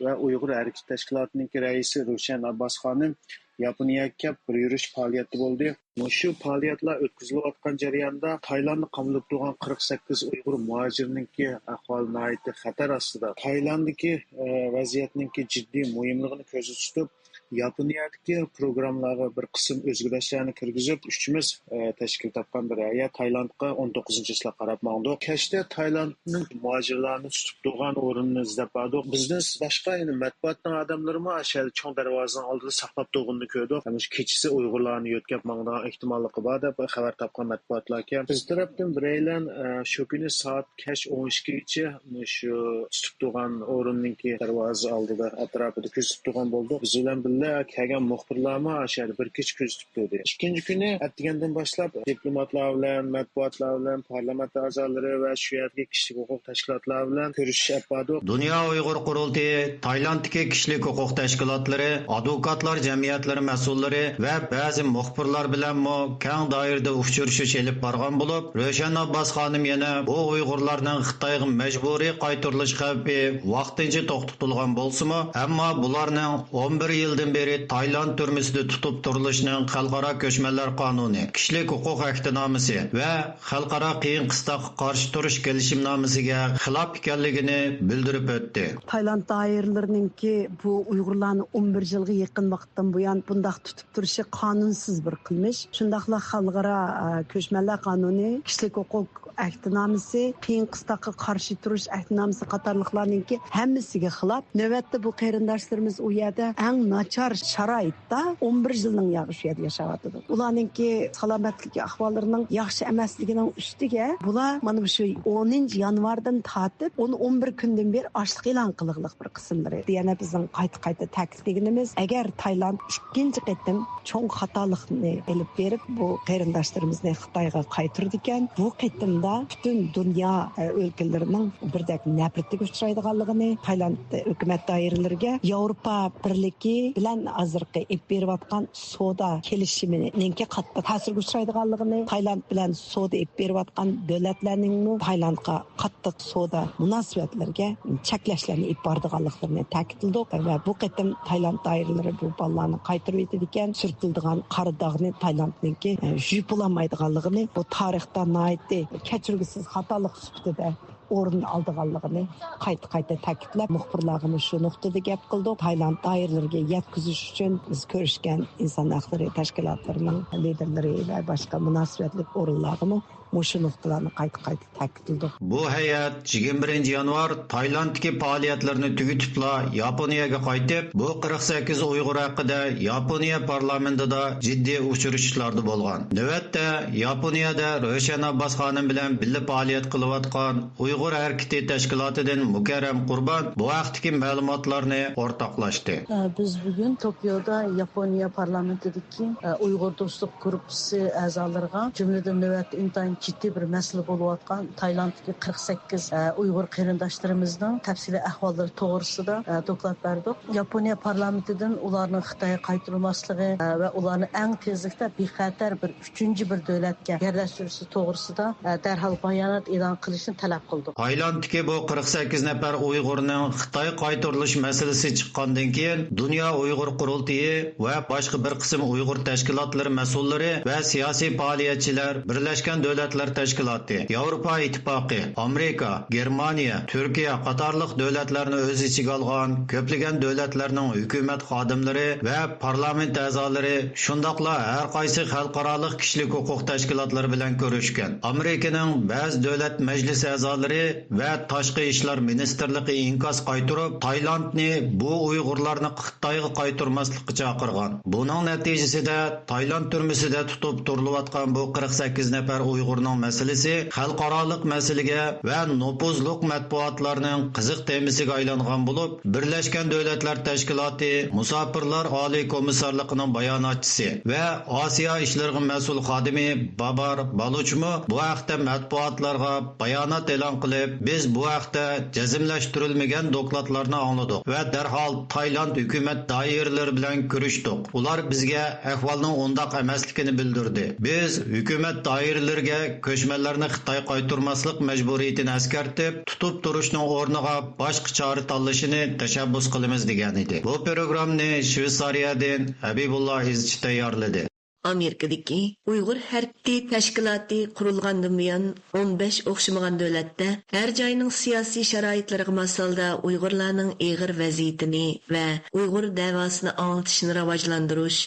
ۋە ئۇيغۇر ھەرىكىتى تەشكىلاتىنىڭكى رەئىسى روشەن ئابباس خانىم ياپونىيەگە كەپ، بىر يۈرۈش پائالىيەتتە بولدى. مۇشۇ پائالىيەتلەر ئۆتكۈزۈلۈۋاتقان جەرياندا تايلانددا قامىلىپ تۇرغان قىرىق سەككىز ئۇيغۇر مۇھاجىرنىڭكى ئەھۋالى ناھايىتى خەتەر ئاستىدا. تايلانددىكى، ئە، ۋەزىيەتنىڭكى جىددىي مۇھىملىقىنى كۆزدە تۇتۇپ، ياپونىيەدىكى پروگراممىلارغا بىر قىسىم ئۆزگىرىشلەرنى كىرگۈزۈپ، ئۈچىمىز، ئە، تەشكىل تاپقان بىر ھەيئەت تايلاندقا ئون توققۇزىنچى چىسلاغا قاراپ ماڭدۇق. كەچتە تايلاندنىڭ مۇھاجىرلارنى تۇتۇپ تۇرغان ئورنىنى ئىزدەپ باردۇق. بىزنى باشقا، يەنى مەتبۇئاتنىڭ ئادەملىرىمۇ ئاشۇ چوڭ دەرۋازىنىڭ ئالدىدا ساقلاپ تۇرغىنىنى كۆردۇق. مۇشۇ كېچىسى ئۇيغۇرلارنى يۆتكەپ ماڭىدىغان ئېھتىماللىقى بار دەپ خەۋەر تاپقان مەتبۇئاتلاركەن. بىز تەرەپتىن بىرەيلەن، ئە، شۇ كۈنى سائەت كەچ ئون ئىككىگىچە مۇشۇ تۇتۇپ تۇرغان ئورۇننىڭكى دەرۋازىسى ئالدىدا، ئەتراپىدا كۆزىتىپ تۇرغان بولدۇق. بىز بىلەن بىللە كەلگەن مۇخبىرلارمۇ ئاشۇ يەردە بىر كېچە كۆزىتىپ تۇردى. ئىككىنچى كۈنى ئەتىگەندىن باشلاپ دىپلوماتلار بىلەن، مەتبۇئاتلار بىلەن، پارلامېنت ئەزالىرى ۋە شۇ يەردىكى كىشىلىك ھوقۇق تەشكىلاتلار بىلەن كۆرۈشۈش ئېلىپ باردۇق. دۇنيا ئۇيغۇر قۇرۇلتىيى تايلاندتىكى كىشىلىك ھوقۇق تەشكىلاتلىرى، ئادۋوكاتلار جەمئىيەتلىرى مەسئۇللىرى ۋە بەزى مۇخبىرلار بىلەنمۇ كەڭ دائىرىدە ئۇچرىشىش ئېلىپ بارغان بولۇپ، روشەن ئابباس خانىم يەنە بۇ ئۇيغۇرلارنىڭ خىتايغا مەجبۇرىي قايتۇرۇلۇش خەۋپى ۋاقتىنچە توختىتىلغان بولسىمۇ، ئەمما بۇلارنىڭ ئون بىر يىلدىن بېرى تايلاند تۈرمىسىدە تۇتۇپ تۇرۇلۇشىنىڭ خەلقئارا كۆچمەنلەر قانۇنى، كىشىلىك ھوقۇق ئەھدىنامىسى ۋە خەلقئارا قىيىن قىستاققا قارشى تۇرۇش كېلىشىمنامىسىگە خىلاپ ئىكەنلىكىنى بىلدۈرۈپ ئۆتتى. تايلاند دائىرىلىرىنىڭكى بۇ ئۇيغۇرلارنى ئون بىر يىلغا يېقىن ۋاقىتتىن بۇيان بۇنداق تۇتۇپ تۇرۇشى قانۇنسىز بىر قىلمىش. شۇنداقلا خەلقئارا، ئە، كۆچمەنلەر قانۇنى، كىشىلىك ھوقۇق ئەھدىنامىسى، قىيىن قىستاققا قارشى تۇرۇش ئەھدىنامىسى قاتارلىقلارنىڭكى ھەممىسىگە خىلاپ. نۆۋەتتە بۇ قېرىنداشلىرىمىز ئۇ يەردە ئەڭ ناچار شارائىتتا ئون بىر يىلنىڭ ياغى شۇ يەردە ياشاۋاتىدۇ. ئۇلارنىڭكى سالامەتلىك ئەھۋاللىرىنىڭ ياخشى ئەمەسلىكىنىڭ ئۈستىگە بۇلار مانا شۇ ئونىنچى يانۋاردىن تارتىپ ئون، ئون بىر كۈندىن بېرى ئاشلىق ئېلان قىلغىلىق بىر قىسىملىرى. يەنە بىزنىڭ قايتا-قايتا تەكىتلىگىنىمىز، ئەگەر تايلاند ئىككىنچى قېتىم چوڭ خاتالىقنى ئېلىپ بېرىپ، بۇ قېرىنداشلىرىمىزنى خىتايغا قايتۇرىدىكەن، بۇ قېتىمدا پۈتۈن دۇنيا، ئە، ئۆلكىلىرىنىڭ بىردەك نەپرىتىگە ئۇچرايدىغانلىقىنى، تايلاند ھۆكۈمەت دائىرىلىرىگە ياۋروپا بىرلىكى بىلەن ھازىرقى ئېلىپ بېرىۋاتقان سودا كېلىشىمىنىڭكى قاتتىق تەسىرگە ئۇچرايدىغانلىقىنى، تايلاند بىلەن سودا ئېلىپ بېرىۋاتقان دۆلەتلەرنىڭمۇ تايلاندقا قاتتىق سودا مۇناسىۋەتلىرىگە چەكلەشلەرنى ئېلىپ بارىدىغانلىقلىرىنى تەكىتلىدۇق ۋە بۇ قېتىم تايلاند دائىرىلىرى بۇ بالىلارنى قايتۇرۇۋېتىدىكەن، سۈرتۈلىدىغان قارا داغنى تايلاندنىڭكى، ئە، يۇيۇۋالالمايدىغانلىقىنى، بۇ تارىختا ناھايىتى كەچۈرگۈسىز خاتالىق سۈپىتىدە ئورۇن ئالىدىغانلىقىنى قايتا-قايتا تەكىتلەپ، مۇخبىرلارغىمۇ شۇ نۇقتىدا گەپ قىلدۇق. تايلاند دائىرىلىرىگە يەتكۈزۈش ئۈچۈن بىز كۆرۈشكەن ئىنسان ھەقلىرى تەشكىلاتلىرىنىڭ لىدېرلىرى ۋە باشقا مۇناسىۋەتلىك ئورۇنلارغىمۇ مۇشۇ نۇقتىلارنى قايتا-قايتا تەكىتلىدۇق. بۇ ھەيئەت يىگىرمە بىرىنچى يانۋار تايلاندتىكى پائالىيەتلىرىنى تۈگىتىپلا ياپونىيەگە قايتىپ، بۇ قىرىق سەككىز ئۇيغۇر ھەققىدە ياپونىيە پارلامېنتىدا جىددىي ئۇچرىشىشلاردا بولغان. نۆۋەتتە، ياپونىيەدە روشەن ئابباس خانىم بىلەن بىللە پائالىيەت قىلىۋاتقان ئۇيغۇر ھەرىكىتى تەشكىلاتىدىن مۇكەررەم قۇربان بۇ ھەقتىكى مەلۇماتلارنى ئورتاقلاشتى. بىز بۈگۈن توكيودا ياپونىيە پارلامېنتىدىكى ئۇيغۇر دوستلۇق گۇرۇپپىسى ئەزالىرىغا، جۈملىدىن نۆۋەتتە ئىنتايىن جىددىي بىر مەسىلە بولۇۋاتقان تايلاندتىكى قىرىق سەككىز ئۇيغۇر قېرىنداشلىرىمىزنىڭ تەپسىلىي ئەھۋاللىرى توغرىسىدا دوكلات بەردۇق. ياپونىيە پارلامېنتىدىن ئۇلارنىڭ خىتايغا قايتۇرۇلماسلىقى ۋە ئۇلارنى ئەڭ تېزلىكتە بىخەتەر بىر ئۈچىنچى بىر دۆلەتكە يەرلەشتۈرۈشى توغرىسىدا، ئە، دەرھال بايانات ئېلان قىلىشنى تەلەپ قىلدۇق. تايلاندتىكى بۇ قىرىق سەككىز نەپەر ئۇيغۇرنىڭ خىتايغا قايتۇرۇلۇش مەسىلىسى چىققاندىن كېيىن، دۇنيا ئۇيغۇر قۇرۇلتىيى ۋە باشقا بىر قىسىم ئۇيغۇر تەشكىلاتلىرى مەسئۇللىرى ۋە سىياسىي پائالىيەتچىلەر بىرلەشكەن دۆلەتلەر تەشكىلاتى، ياۋروپا ئىتتىپاقى، ئامېرىكا، گېرمانىيە، تۈركىيە قاتارلىق دۆلەتلەرنى ئۆز ئىچىگە ئالغان كۆپلىگەن دۆلەتلەرنىڭ ھۆكۈمەت خادىملىرى ۋە پارلامېنت ئەزالىرى، شۇنداقلا ھەر قايسى خەلقئارالىق كىشىلىك ھوقۇق تەشكىلاتلىرى بىلەن كۆرۈشكەن. ئامېرىكىنىڭ بەزى دۆلەت مەجلىسى ئەزالىرى ۋە تاشقى ئىشلار مىنىستىرلىقى ئىنكاس قايتۇرۇپ، تايلاندنى بۇ ئۇيغۇرلارنى خىتايغا قايتۇرماسلىققا چاقىرغان. بۇنىڭ نەتىجىسىدە، تايلاند تۈرمىسىدە تۇتۇپ تۇرۇلۇۋاتقان بۇ قىرىق سەككىز نەپەر ئۇيغۇرنىڭ مەسىلىسى خەلقئارالىق مەسىلىگە ۋە نوپۇزلۇق مەتبۇئاتلارنىڭ قىزىق تېمىسىگە ئايلانغان بولۇپ، بىرلەشكەن دۆلەتلەر تەشكىلاتى مۇساپىرلار ئالىي كومىسسارلىقىنىڭ باياناتچىسى ۋە ئاسىيا ئىشلىرىغا مەسئۇل خادىمى بابار بالۇچمۇ بۇ ھەقتە مەتبۇئاتلارغا بايانات ئېلان قىلىپ، بىز بۇ ھەقتە جەزملەشتۈرۈلمىگەن دوكلاتلارنى ئاڭلىدۇق ۋە دەرھال تايلاند ھۆكۈمەت دائىرىلىرى بىلەن كۆرۈشتۇق. ئۇلار بىزگە ئەھۋالنىڭ ئۇنداق ئەمەسلىكىنى بىلدۈردى. بىز ھۆكۈمەت دائىرىلىرىگە كۆچمەنلەرنى خىتايغا قايتۇرماسلىق مەجبۇرىيىتىنى ئەسكەرتىپ، تۇتۇپ تۇرۇشنىڭ ئورنىغا باشقا چارە تاللىشىنى تەشەببۇس قىلىمىز، دېگەنىدى. بۇ پروگراممىنى شۋېتسارىيەدىن ھەبىبۇللا ئىزچى تەييارلىدى. ئامېرىكىدىكى ئۇيغۇر ھەرىكىتى تەشكىلاتى قۇرۇلغاندىن بۇيان، ئون بەش ئوخشىمىغان دۆلەتتە ھەر جاينىڭ سىياسىي شارائىتلىرىغا ماس ھالدا ئۇيغۇرلارنىڭ ئېغىر ۋەزىيىتىنى ۋە ئۇيغۇر دەۋاسىنى ئاڭلىتىشنى راۋاجلاندۇرۇش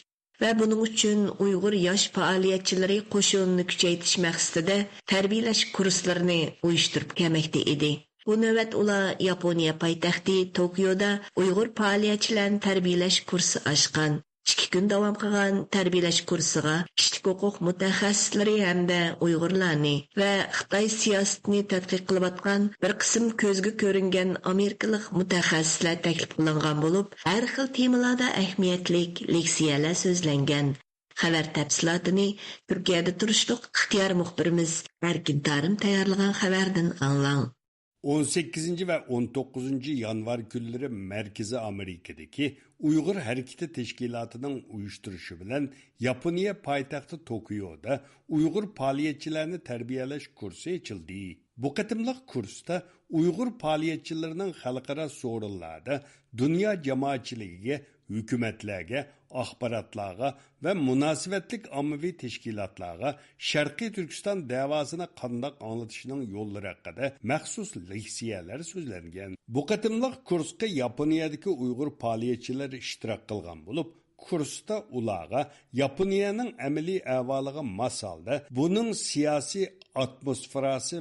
ۋە بۇنىڭ ئۈچۈن ئۇيغۇر ياش پائالىيەتچىلىرى قوشۇنىنى كۈچەيتىش مەقسىتىدە تەربىيەلەش كۇرسلىرىنى ئۇيۇشتۇرۇپ كەلمەكتە ئىدى. بۇ نۆۋەت ئۇلار ياپونىيە پايتەختى توكيودا ئۇيغۇر پائالىيەتچىلەرنى تەربىيەلەش كۇرسى ئاچقان. ئىككى كۈن داۋام قىلغان تەربىيەلەش كۇرسىغا كىشىلىك ھوقۇق مۇتەخەسسىسلىرى ھەمدە ئۇيغۇرلارنى ۋە خىتاي سىياسىتىنى تەتقىق قىلىۋاتقان بىر قىسىم كۆزگە كۆرۈنگەن ئامېرىكىلىق مۇتەخەسسىسلەر تەكلىپ قىلىنغان بولۇپ، ھەر خىل تېمىلاردا ئەھمىيەتلىك لېكسىيەلەر سۆزلەنگەن. خەۋەر تەپسىلاتىنى تۈركىيەدە تۇرۇشلۇق ئىختىيارىي مۇخبىرىمىز ئەركىن تارىم تەييارلىغان خەۋەردىن ئاڭلاڭ. ئون سەككىزىنچى ۋە ئون توققۇزىنچى يانۋار كۈنلىرى مەركىزىي ئامېرىكىدىكى ئۇيغۇر ھەرىكىتى تەشكىلاتىنىڭ ئۇيۇشتۇرۇشى بىلەن ياپونىيە پايتەختى توكيودا ئۇيغۇر پائالىيەتچىلەرنى تەربىيەلەش كۇرسى ئېچىلدى. بۇ قېتىملىق كۇرستا ئۇيغۇر پائالىيەتچىلىرىنىڭ خەلقئارا سورۇنلاردا دۇنيا جامائەتچىلىكىگە، ھۆكۈمەتلەرگە، ئاخباراتلارغا ۋە مۇناسىۋەتلىك ئاممىۋى تەشكىلاتلارغا شەرقىي تۈركىستان دەۋاسىنى قانداق ئاڭلىتىشنىڭ يوللىرى ھەققىدە مەخسۇس لېكسىيەلەر سۆزلەنگەن. بۇ قېتىملىق كۇرسقا ياپونىيەدىكى ئۇيغۇر پائالىيەتچىلىرى ئىشتىراك قىلغان بولۇپ، كۇرستا ئۇلارغا ياپونىيەنىڭ ئەمەلىي ئەھۋالىغا ماس ھالدا بۇنىڭ سىياسىي ئاتموسفېراسى،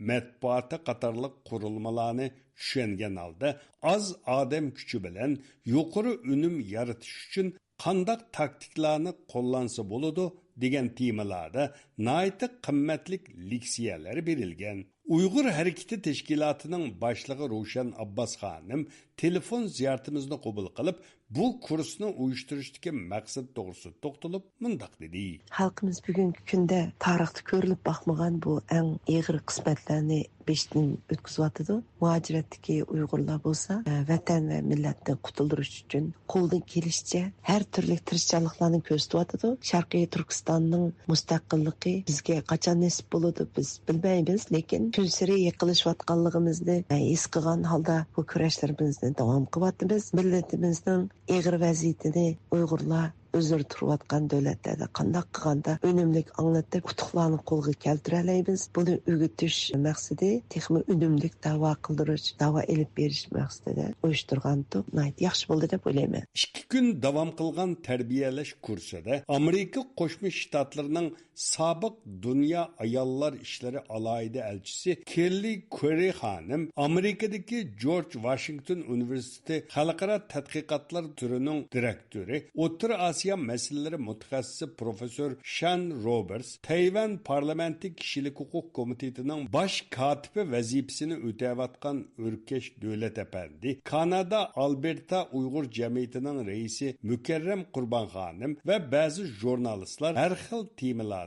مەتبۇئاتى قاتارلىق قۇرۇلمىلارنى چۈشەنگەن ھالدا ئاز ئادەم كۈچى بىلەن يۇقىرى ئۈنۈم يارىتىش ئۈچۈن قانداق تاكتىكىلارنى قوللانسا بولىدۇ دېگەن تېمىلاردا ناھايىتى قىممەتلىك لېكسىيەلەر بېرىلگەن. ئۇيغۇر ھەرىكىتى تەشكىلاتىنىڭ باشلىقى روشەن ئابباس خانىم تېلېفون زىيارىتىمىزنى قوبۇل قىلىپ، بۇ كۇرسنى ئۇيۇشتۇرۇشتىكى مەقسەت توغرىسىدا توختىلىپ مۇنداق دېدى. خەلقىمىز بۈگۈنكى كۈندە تارىختا كۆرۈلۈپ باقمىغان بۇ ئەڭ ئېغىر قىسمەتلەرنى بېشىدىن ئۆتكۈزۈۋاتىدۇ. مۇھاجىرەتتىكى ئۇيغۇرلار بولسا، ئە، ۋەتەن ۋە مىللەتنى قۇتۇلدۇرۇش ئۈچۈن قولىدىن كېلىشىچە ھەر تۈرلۈك تىرىشچانلىقلارنى كۆرسىتىۋاتىدۇ. شەرقىي تۈركىستاننىڭ مۇستەقىللىقى بىزگە قاچان نېسىپ بولىدۇ، بىز بىلمەيمىز، لېكىن كۈنسېرى يېقىنلىشىۋاتقانلىقىمىزنى، ئە، ھېس قىلغان ھالدا بۇ كۈرەشلىرىمىزنى داۋام قىلىۋاتىمىز. مىللىتىمىزنىڭ ئېغىر ۋەزىيىتىنى ئۇيغۇرلار ئۆزلىرى تۇرۇۋاتقان دۆلەتلەردە قانداق قىلغاندا ئۈنۈملۈك ئاڭلىتىپ، ئۇتۇقلارنى قولغا كەلتۈرەلەيمىز؟ بۇنى ئۆگىتىش مەقسىتى تېخىمۇ ئۈنۈملۈك دەۋا قىلدۇرۇش، دەۋا ئېلىپ بېرىش مەقسىتىدە ئۇيۇشتۇرغانتۇق. ناھايىتى ياخشى بولدى دەپ ئويلايمەن. ئىككى كۈن داۋام قىلغان تەربىيەلەش كۇرسىدا ئامېرىكا قوشما شتاتلىرىنىڭ سابىق دۇنيا ئاياللار ئىشلىرى ئالاھىدە ئەلچىسى كېللى كۇررى خانىم، ئامېرىكىدىكى جورج ۋاشىنگتون ئۇنىۋېرسىتېتى خەلقئارا تەتقىقاتلار تۈرىنىڭ دىرېكتورى، ئوتتۇرا ئاسىيا مەسىلىلىرى مۇتەخەسسىسى پروفېسسور شان روبېرتس، تەيۋەن پارلامېنتى كىشىلىك ھوقۇق كومىتېتىنىڭ باش كاتىپى ۋەزىپىسىنى ئۆتەۋاتقان ئۆركەش دۆلەت ئەپەندى، كانادا ئالبېرتا ئۇيغۇر جەمئىيىتىنىڭ رەئىسى مۇكەررەم قۇربان خانىم ۋە بەزى ژۇرنالىستلار ھەر خىل تېمىلاردا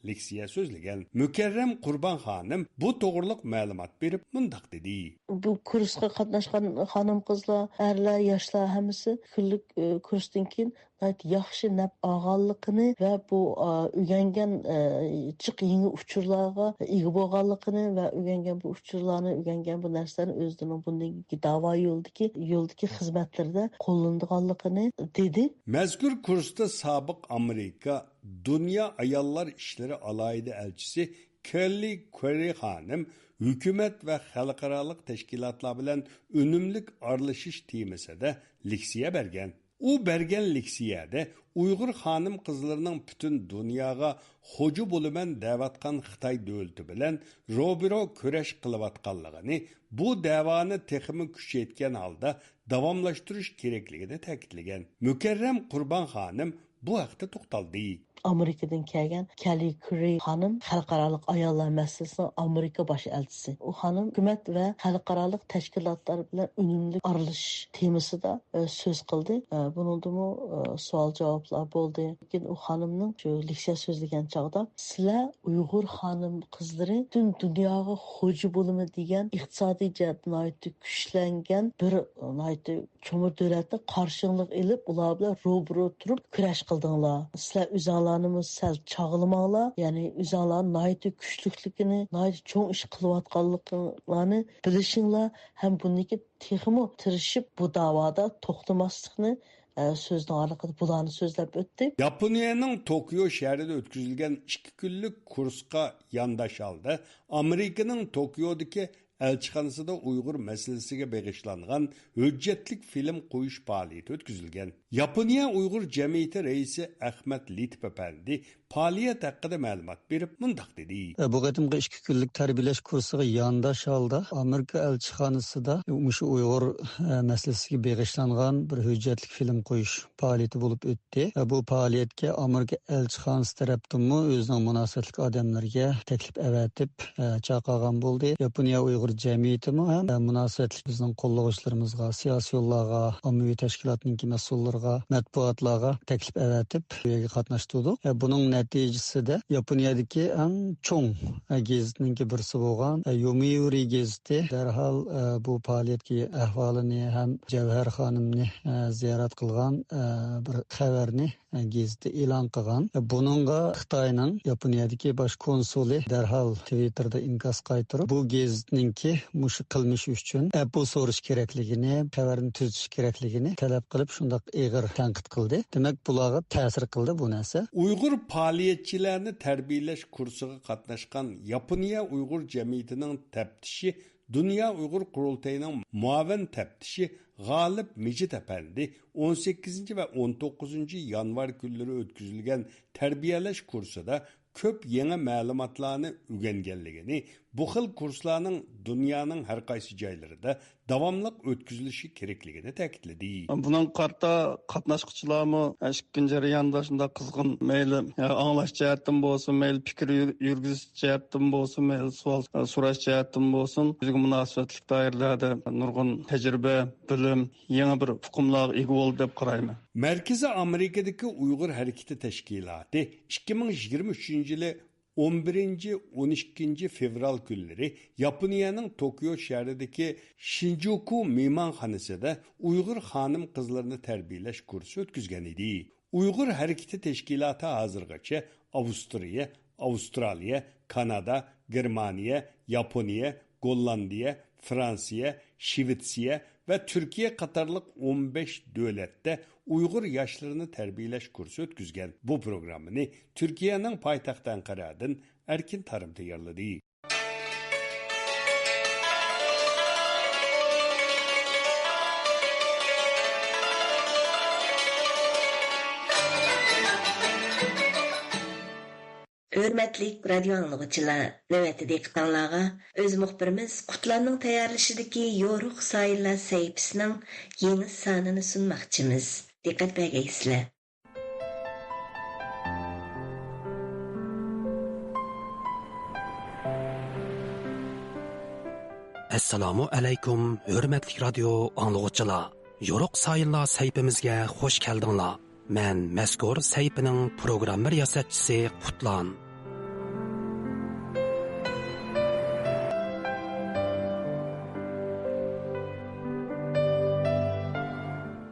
لېكسىيە سۆزلىگەن. مۇكەررەم قۇربان خانىم بۇ توغرىلىق مەلۇمات بېرىپ مۇنداق دېدى. بۇ كۇرسقا قاتناشقان خانىم-قىزلار، ئەرلەر، ياشلار ھەممىسى كۈنلۈك، ئى، كۇرستىن كېيىن ناھايىتى ياخشى نەپ ئالغانلىقىنى ۋە بۇ، ئا، ئۆگەنگەن، ئە، جىق يېڭى ئۇچۇرلارغا ئىگە بولغانلىقىنى ۋە ئۆگەنگەن بۇ ئۇچۇرلارنى، ئۆگەنگەن بۇ نەرسىلەرنى ئۆزلىرىنىڭ بۇندىن كېيىنكى داۋا يولىدىكى، يولىدىكى خىزمەتلىرىدە قوللىنىدىغانلىقىنى دېدى. مەزكۇر كۇرستا سابىق ئامېرىكا دۇنيا ئاياللار ئىشلىرى ئالاھىدە ئەلچىسى كېللى كۇررى خانىم ھۆكۈمەت ۋە خەلقئارالىق تەشكىلاتلار بىلەن ئۈنۈملۈك ئارىلىشىش تېمىسىدا لېكسىيە بەرگەن. ئۇ بەرگەن لېكسىيەدە ئۇيغۇر خانىم-قىزلىرىنىڭ پۈتۈن دۇنياغا خوجا بولىمەن دەۋاتقان خىتاي دۆلىتى بىلەن روبىرو كۈرەش قىلىۋاتقانلىقىنى، بۇ دەۋانى تېخىمۇ كۈچەيتكەن ھالدا داۋاملاشتۇرۇش كېرەكلىكىنى تەكىتلىگەن. مۇكەررەم قۇربان خانىم بۇ ھەقتە توختالدى. ئامېرىكىدىن كەلگەن كەللى كۇررى خانىم خەلقئارالىق ئاياللار مەسىلىسىنىڭ ئامېرىكا باش ئەلچىسى. ئۇ خانىم ھۆكۈمەت ۋە خەلقئارالىق تەشكىلاتلار بىلەن ئۈنۈملۈك ئارىلىشىش تېمىسىدا، ئە، سۆز قىلدى. ئە، بۇنىڭدىمۇ، ئە، سوئال-جاۋابلار بولدى. لېكىن ئۇ خانىمنىڭ شۇ لېكسىيە سۆزلىگەن چاغدا، سىلەر ئۇيغۇر خانىم-قىزلىرى پۈتۈن دۇنياغا خوجا بولىمەن دېگەن ئىقتىسادىي جەھەتتە ناھايىتى كۈچلەنگەن بىر ناھايىتى چوڭ بىر دۆلەتنى قارشىڭلارغا ئېلىپ، ئۇلار بىلەن روبىرو تۇرۇپ كۈرەش قىلدىڭلار. سىلەر ئۆزۈڭلارنىمۇ سەل چاغلىماڭلار، يەنى ئۆزۈڭلارنىڭ ناھايىتى كۈچلۈكلۈكىنى، ناھايىتى چوڭ ئىش قىلىۋاتقانلىقىڭلارنى بىلىشىڭلار ھەم بۇندىن كېيىن تېخىمۇ تىرىشىپ بۇ داۋادا توختىماسلىقنى، ئە، سۆزنىڭ ئارىلىقىدا بۇلارنى سۆزلەپ ئۆتتى. ياپونىيەنىڭ توكيو شەھىرىدە ئۆتكۈزۈلگەن ئىككى كۈنلۈك كۇرسقا يانداش ھالدا ئامېرىكىنىڭ توكيودىكى ئەلچىخانىسىدا ئۇيغۇر مەسىلىسىگە بېغىشلانغان ھۆججەتلىك فىلىم قويۇش پائالىيىتى ئۆتكۈزۈلگەن. ياپونىيە ئۇيغۇر جەمئىيىتى رەئىسى ئەخمەت لېتىپ ئەپەندى پائالىيەت ھەققىدە مەلۇمات بېرىپ مۇنداق دېدى. بۇ قېتىمقى ئىككى كۈنلۈك تەربىيەلەش كۇرسىغا يانداش ھالدا ئامېرىكا ئەلچىخانىسىدا مۇشۇ ئۇيغۇر، ئە، مەسىلىسىگە بېغىشلانغان بىر ھۆججەتلىك فىلىم قويۇش پائالىيىتى بولۇپ ئۆتتى. بۇ پائالىيەتكە ئامېرىكا ئەلچىخانىسى تەرەپتىنمۇ ئۆزىنىڭ مۇناسىۋەتلىك ئادەملىرىگە تەكلىپ ئەۋەتىپ، ئە، چاقىرغان بولدى. ياپونىيە ئۇيغۇر جەمئىيىتىمۇ ھەم، ئە، مۇناسىۋەتلىك بىزنىڭ قوللىغۇچىلىرىمىزغا، سىياسىيونلارغا، ئاممىۋى تەشكىلاتنىڭكى مەسئۇللىرىغا، مەتبۇئاتلارغا تەكلىپ ئەۋەتىپ، بۇ يەرگە قاتناشتۇردۇق. ئە، بۇنىڭ نەتىجىسىدە ياپونىيەدىكى ئەڭ چوڭ، ئە، گېزىتنىڭكى بىرسى بولغان، ئە، يومىيۇرى گېزىتى دەرھال، ئە، بۇ پائالىيەتكە ئەھۋالىنى ھەم جەۋھەر خانىمنى، ئە، زىيارەت قىلغان، ئە، بىر خەۋەرنى، ئە، گېزىتى ئېلان قىلغان. ئە، بۇنىڭغا خىتاينىڭ ياپونىيەدىكى باش كونسۇلى دەرھال تىۋىتتېردا ئىنكاس قايتۇرۇپ، بۇ گېزىتنىڭكى مۇشۇ قىلمىشى ئۈچۈن ئەپۇ سورىشى كېرەكلىكىنى، خەۋەرنى تۈزىتىشى كېرەكلىكىنى تەلەپ قىلىپ، شۇنداق ئېغىر تەنقىد قىلدى. دېمەك، بۇلارغا تەسىر قىلدى بۇ نەرسە. ئۇيغۇر پائالىيەتچىلەرنى تەربىيەلەش كۇرسىغا قاتناشقان ياپونىيە ئۇيغۇر جەمئىيىتىنىڭ تەپتىشى، دۇنيا ئۇيغۇر قۇرۇلتىيىنىڭ مۇئاۋىن تەپتىشى غالىپ مىجىت ئەپەندى ئون سەككىزىنچى ۋە ئون توققۇزىنچى يانۋار كۈنلىرى ئۆتكۈزۈلگەن تەربىيەلەش كۇرسىدا كۆپ يېڭى مەلۇماتلارنى ئۆگەنگەنلىكىنى، بۇ خىل كۇرسلارنىڭ دۇنيانىڭ ھەر قايسى جايلىرىدا داۋاملىق ئۆتكۈزۈلۈشى كېرەكلىكىنى تەكىتلىدى. بۇنىڭغا قارىتا قاتناشقۇچىلارمۇ ئىككىنچى جەرياندا شۇنداق قىزغىن مەيلى ئاڭلاش جەھەتتىن بولسۇن، مەيلى پىكىر يۈر-، يۈرگۈزۈش جەھەتتىن بولسۇن، مەيلى سوئال سوراش جەھەتتىن بولسۇن، ئۆزىگە مۇناسىۋەتلىك دائىرىلەردە نۇرغۇن تەجرىبە، بىلىم، يېڭى بىر ئۇقۇملارغا ئىگە بولدى دەپ قارايمەن. مەركىزىي ئامېرىكىدىكى ئۇيغۇر ھەرىكىتى تەشكىلاتى ئىككى مىڭ يىگىرمە ئۈچىنچى يىلى ئون بىرىنچى، ئون ئىككىنچى فېۋرال كۈنلىرى ياپونىيەنىڭ توكيو شەھىرىدىكى شىنجۇكۇ مېھمانخانىسىدا ئۇيغۇر خانىم-قىزلىرىنى تەربىيەلەش كۇرسى ئۆتكۈزگەن ئىدى. ئۇيغۇر ھەرىكىتى تەشكىلاتى ھازىرغىچە ئاۋسترىيە، ئاۋسترالىيە، كانادا، گېرمانىيە، ياپونىيە، گوللاندىيە، فرانسىيە، شىۋېتسىيە ۋە تۈركىيە قاتارلىق ئون بەش دۆلەتتە ئۇيغۇر ياشلىرىنى تەربىيەلەش كۇرسى ئۆتكۈزگەن. بۇ پروگراممىنى تۈركىيەنىڭ پايتەختى ئەنقەرەدىن ئەركىن تارىم تەييارلىدى. ھۆرمەتلىك رادىيو ئاڭلىغۇچىلار، نۆۋەتتە دىققىتىڭلارغا ئۆز مۇخبىرىمىز قۇتلارنىڭ تەييارلىشىدىكى يورۇق سايىللار سەھىپىسىنىڭ يېڭى سانىنى سۇنماقچىمىز. دىققەت بەرگەيسىلەر. ئەسسالامۇ ئەلەيكۇم، ھۆرمەتلىك رادىيو ئاڭلىغۇچىلار! يورۇق سايىللار سەھىپىمىزگە خۇش كەلدىڭلار. مەن مەزكۇر سەھىپىنىڭ پروگرامما رىياسەتچىسى قۇتلان.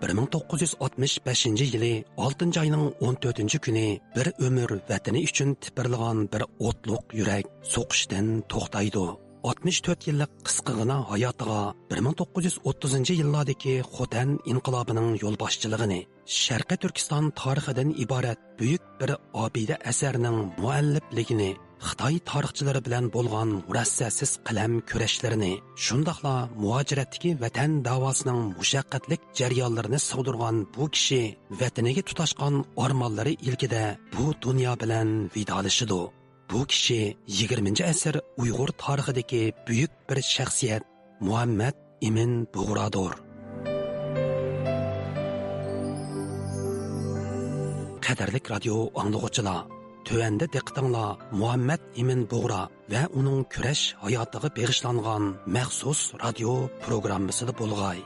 بىر مىڭ توققۇز يۈز ئاتمىش بەشىنچى يىلى ئالتىنچى ئاينىڭ ئون تۆتىنچى كۈنى بىر ئۆمۈر ۋەتىنى ئۈچۈن تىپىرلىغان بىر ئوتلۇق يۈرەك سوقۇشتىن توختايدۇ. ئاتمىش تۆت يىللىق قىسقىغىنا ھاياتىغا بىر مىڭ توققۇز يۈز ئوتتۇزىنچى يىللاردىكى خوتەن ئىنقىلابىنىڭ يولباشچىلىقىنى، شەرقىي تۈركىستان تارىخىدىن ئىبارەت بۈيۈك بىر ئابىدە ئەسەرنىڭ مۇئەللىپلىكىنى، خىتاي تارىخچىلىرى بىلەن بولغان مۇرەسسەسىز قەلەم كۈرەشلىرىنى، شۇنداقلا مۇھاجىرەتتىكى ۋەتەن داۋاسىنىڭ مۇشەققەتلىك جەريانلىرىنى سىغدۇرغان بۇ كىشى ۋەتىنىگە تۇتاشقان ئارمانلىرى ئىلكىدە بۇ دۇنيا بىلەن ۋىدالىشىدۇ. بۇ كىشى يىگىرمىنچى ئەسىر ئۇيغۇر تارىخىدىكى بۈيۈك بىر شەخسىيەت، مۇھەممەد ئىمىن بۇغرادۇر. قەدىرلىك رادىيو ئاڭلىغۇچىلار، تۆۋەندە دىققىتىڭلار مۇھەممەد ئىمىن بۇغرا ۋە ئۇنىڭ كۈرەش ھاياتىغا بېغىشلانغان مەخسۇس رادىيو پروگراممىسىدا بولغاي.